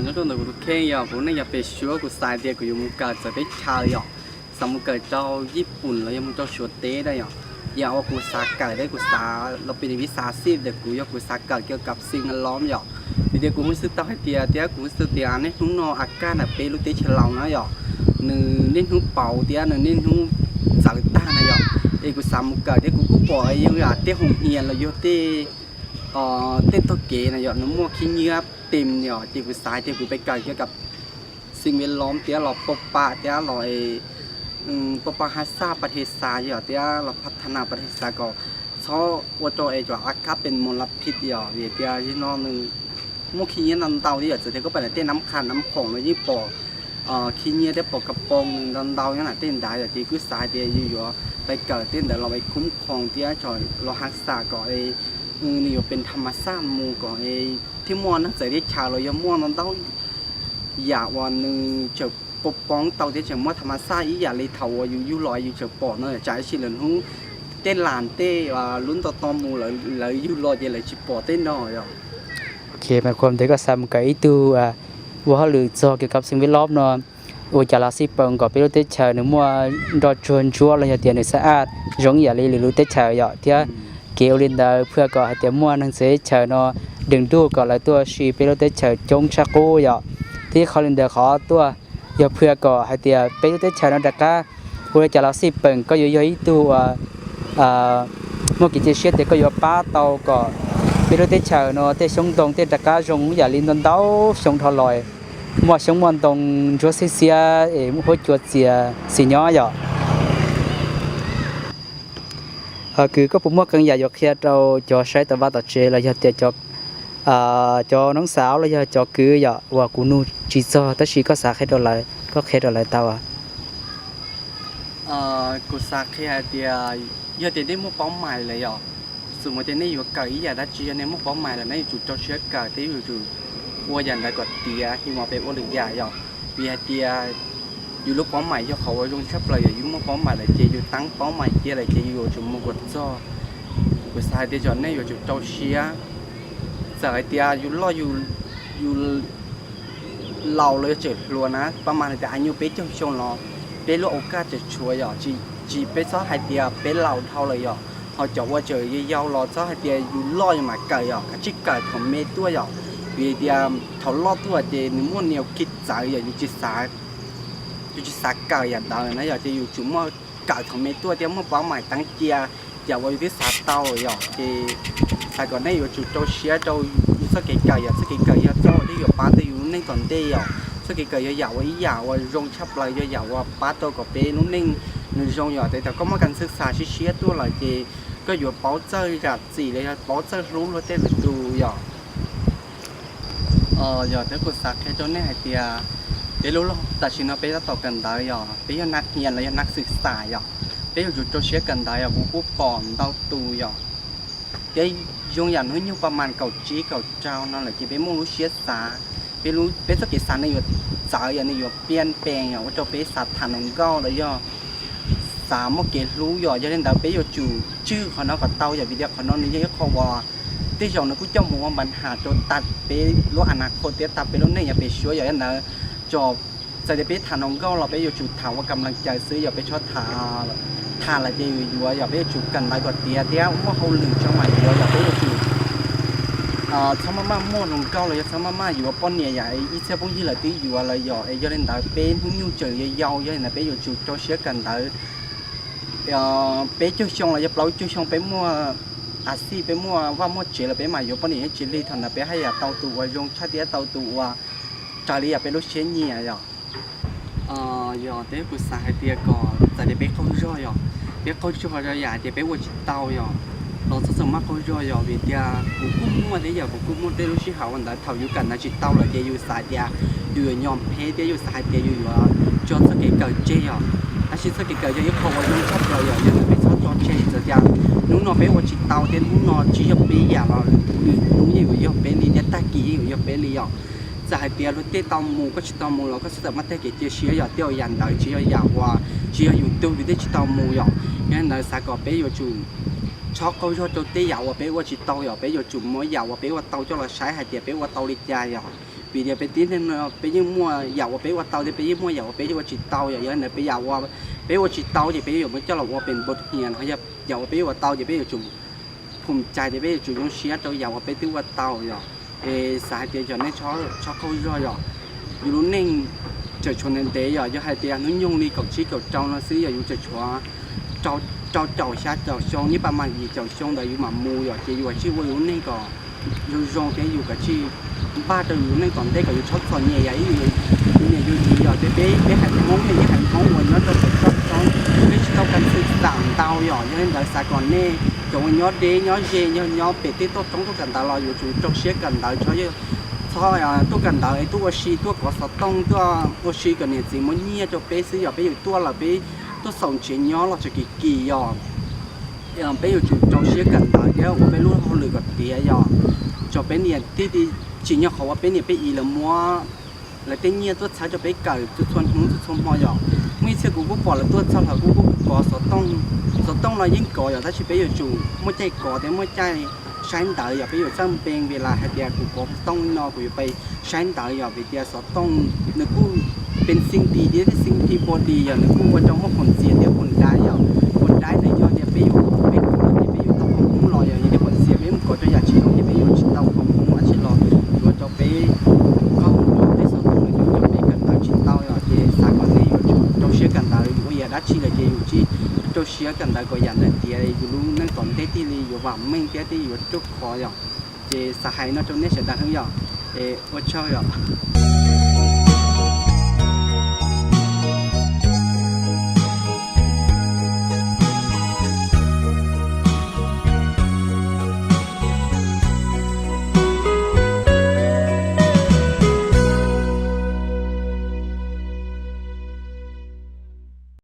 Nyob rau ntawm kuv tus kheej yog kuv neej yog pem suab kuv xav tias kuv yuav mus kawm txawv teb chaws yom, xav mus kawm rau Yij Pum los yog mus rau Suav teb na yom. Yam uas kuv xav kawm thiab kuv xav los pem vis xav xij ntawm kuv yog kuv xav kawm kiag kav xi na lom yom. Vim tias kuv hu xwb tau hais tias thiab kuv hu xwb tias niaj hnub no a kaj ntawm peb lub teb chaws laus na yom, nws niaj hnub pauv thiab nws niaj hnub txawv tag na yom. Es kuv xav mus kawm thiab kuv kuj pom yog tej hoo hias los yog tej, tej tog kev na yom, nws muaj khib nyiab tes yom, ces kuv xav tias kuv pab kawm kiag kav xi vis lom thiab los pab pab thiab los pab pab has xaj pas the xav yom, thiab los pab thab nas pas the xav kom txhob ua rau es cov a kaj pes mos las phij yom, vim tias yog no nws muaj khib nyiab ntau ntau thiab yom, txawm tias koj pab ntawm tej nab qha nab khoom los yeej pom khib nyiab thiab pom ka poo ntau ntau nyob ntawm tej ntawd yom, ces kuj xav hais tias yus yuav pab kawm tej ntawd los pab khum khoom thiab los has xaj kom nws yuav pes tham mas xaj mus kom thiaj muaj neeg txawv teb chaws los yog muaj ntau ntau yam uas nws tseem poob poob tau thiab tseem muaj tham mas xaj ib yam li thaum uas yus yug los yus tseem pom no, tsam ib sim lawm hnub tej las tej lub nto to mus lawv yug los ces lawv tsis pom tej no yom. Ok, mas qhuas tias koj xav mus kawm ib tug ua hauj lwm txog kiag kav xi vis lom no, ua cas los xij peem kom peb lub teb chaws nws muaj nroj tsuag ntsuab los yog tias nws xab aj zoo ib yam li lwm lub teb chaws yom, thiab kev ua li ntawd phwj kom hais tias muaj neeg txawv teb chaws no dees ntuj kom lawv tuaj si peb lub teb chaws coob tshaj qub yom. Thiab qhov li ntawd qhov tuaj yog phwj kom hais tias peb lub teb chaws no rov qab, ua li cas los xij peem koj yuav yog ib tug uas muaj kev cia siab tias koj yuav pab tau kom peb lub teb chaws no tej xyoob ntoo tej rov qab zoo ib yam li ntau ntau xyoo dhau los, muaj xyoob muaj ntoo ntsuab xiab xiab es huab cua txias xis nyob yom. Kwv, koj puas muaj qee yam yuav qhia rau cov saib tom vaj tom tsev los yog tias cov cov noob xav los yog cov kwv yom uas kuv nug tsis txog tab sis koj xav qhia rau lawv, koj qhia rau lawv tau. Kuv xav qhia hais tias yog tias nej muaj paub mais lawm yom, xws mus tias nej yuav kawm ib yam dab tsi yog nej muaj paub mais lawm nej yuav tsum rau siab kawm thiab yuav tsum ua yam ntawd kom tiav, yus mam pem ua lwm yam yom. Vim hais tias yus lub paub mais yog qhov uas zoo tshaj plaws yom, yus muaj paub mais lawm ces yus teeb paub mais cia lawm ces yus yuav tsum mus kom txog. Kuv xav hais tias kom nej yuav tsum rau siab, txawm hais tias yus loj yus laus los yog tseem hluas na, pab mas hais tias a nyuj peb caug xyoo los peb lub au kaj tseem tshuav yom, tsis peb txhob hais tias peb laus dhau lawm yom, ho cov uas tseem yau yau los txhob hais tias yus loj yus mam kawm yom, kav tsij kawm thaum me tuaj yom. Vim tias thaum loj tuaj ces nws muaj niam khi txawv yom, yus tsis xav kawm yam ntawd na yom, ces yus tsum muaj kawm thaum me tuaj thiab muaj paub mais teeb cia yam uas yus twb xav tau yom. Ces xav kom nej yuav tsum rau siab rau yus txoj kev kawm yom, txoj kev kawm yog txoj uas twb yuav pab tau yus lub neej tom ntej yom. Txoj kev kawm yog yam uas ib yam uas zoo tshaj plaws, yog yam uas pab tau kom peb lub neej nws zoo yom. Ces thaum koj muaj kas xwm xam siab siab tuaj lawm ces koj yuav paub txawj zam txim los yog paub txawj hlub luag tej lwm tus yom. Yog thiab kuv xav qhia rau nej hais tias peb lub tam sim no peb tab tom kawm ntawv yom, peb yog nab hias los yog nab xwm xam yom, peb yuav tsum rau siab kawm ntawv yom. Kuv kuj pom ntau tus yom, thiab zoo yam hnub nyoog pab mas kaum tsib kaum rau no lawm ces peb muaj lub siab xav, peb txoj kev xav nws yuav txawv yom, nws yuav piaj npees yom, ua rau peb xav tham hluas nkauj los yog xav muaj kev hlub yom. Yog li ntawd peb yuav tsum tswj qhov no kom tau yom, vim tias qhov no nws yog ib qho uas tej zaum nws kuj coj mus ua npa nham rau tas peb lub a na kho thiab tas peb lub neej yav pem suab yom. Yog li ntawd, txawm tias peb tham hluas nkauj los peb yuav tsum tham ua kam lees caws xwb yom, peb txhob tham lawm ces yuav yuav yom, peb yuav tsum kawm ntawv kom tiav thiab muaj hauj lwm tso mam yuav yom. Peb yuav tsum txhob maj maj muaj hluas nkauj los yog txhob maj maj yuav poj niam yam ib txhiab phooj ywg lawv twb yuav lawm yom. Es yog li ntawd peb hnub nyoog tseem yau yau, yog li ntawd peb yuav tsum rau siab kawm ntawv. Peb caug xyoo los yog plaub caug xyoo peb muaj a xij, peb muaj vaj muaj tsev lawm peb mam yuav poj niam thiab txiv li, thaum ntawd peb haj yam tau tus uas zoo tshaj thiab tau tus uas raws li yam peb lub siab nyiam yom. Yog thiab kuv xav hais tias kom txawm tias peb qaug zog yom, peb qaug zog rau yam tias peb ua tsis tau yom, los txhob txhob maj qaug zog yom, vim tias kuv kuj muaj thiab yom, kuv kuj muaj tej lub sij hawm ua ntawd thaum yus kawm ntawv tsis tau lawm ces yus xav tias yus yuav nyom phem thiab yus xav hais tias yus yuav tso txoj kev kawm tseg yom. Tab sis txoj kev kawm yog ib qho uas zoo tshaj plaws yom, yog li ntawd peb txhob tso tseg, txawm tias hnub no peb ua tsis tau thiab hnub no tsis yog peb yam los lwm hnub yeej yuav yog peb li thiab tag kis yeej yuav yog peb li yom. Txawm hais tias luag tej tau mus koj tsis tau mus los koj txhob txawm maj tag kev cia siab yom, tej yam ntawd tsis yog yam uas tsis yog yus tug yus thiaj tsis tau mus yom. Yog li ntawd xav kom peb yuav tsum txhob qaug zog rau tej yam uas peb ua tsis tau yom, peb yuav tsum muab yam uas peb ua tau coj los saib hais tias peb ua tau li cas yom. Vim tias peb tib neeg no peb yeej muaj yam uas peb ua tau thiab peb yeej muaj yam uas peb ua tsis tau yom. Yog li ntawd peb yam uas peb ua tsis tau ces peb yuav muab coj los ua pem npus hias no, yam uas peb ua tau ces peb yuav tsum phum cai tias peb yuav tsum zoo siab rau yam uas peb twb ua tau yom. Es xav hais tias yog nej txhob qaug zog yom, yus lub neej tseem tshuav ntev ntev yom, yog hais tias hnub nyoog li kaum tsib kaum rau no xwb yom, yus tseem tshuav rau caum xya caum xyoo, nyob pab mas yim caum xyoo ntawd yus mam mus yom, ces yus kav tsij ua yus lub neej kom zoo zoo thiab yus kav tsij npaj rau yus lub neej tom ntej kom yus txhob txom nyem yam ib yus niam yus txiv yom. Thiab peb, peb haiv Hmoob ne, ib haiv Hmoob uas nyob rau pem toj roob, peb tsis tau kas xwm xam ntau yom. Yog li ntawd xav kom nej cov uas nyob deb nyob ze, yog nyob pem tej toj roob tuaj kawm ntawv los yuav tsum rau siab kawm ntawv, txhob tuaj kawm ntawv es tuaj ua si, tuaj kov xov tooj, tuaj ua si kom niam txiv muab nyiaj rau peb xwb yom. Peb yuav tuaj lawm peb tuaj xaus nrhiav nyob los tseem kim kim yom. Peb yuav tsum rau siab kawm ntawv thiab ua peb lub hauj lwm kom tiav yom. Tso peb niam tij, tsim nyog qhov uas peb niam peb txiv lawv muab lawv tej nyiaj tuaj txhawb rau peb kawm txhua txhua hnub txhua txhua hmo yom. Muaj ib txhia kuv kuj pom lawv tuaj txog lawv kuj kov xov tooj, xov tooj no yeej kov yom, tab sis peb yuav tsum muaj caij kov thiab muaj caij saib ntawv yom. Peb yuav txawj npe vim las hais tias kuv kov tooj no kuv yuav pib saib ntawv yom, vim tias xov tooj nws kuj pes xeeb di thiab xeeb di npaum li yom, nws kuj ua rau muaj khoom ntxias thiab khoom dai yom. Khoom dai ntawd yog tias peb yuav, peb kov ces peb yuav tau khoom hmoov los yom, yog tias khoom ntxias peb mus kov rau yam tsis zoo ces peb yuav tsis tau khoom hmoov dab tsi los yuav rau peb, koj mus rau tej xov tooj no yuav rau peb kawm ntawv tsis tau yom. Ces xav kom nej yuav tsum rau siab kawm ntawv, yus ua yam dab tsi lawm ces yus tsij rau siab kawm ntawv kom yam ntawd tiav, yus lub neej tom ntej thiaj li yuav vam meej thiab thiaj yuav ruaj khov yom. Ces xav hais no rau nej sawv daws yom. Es ua tsaug yom.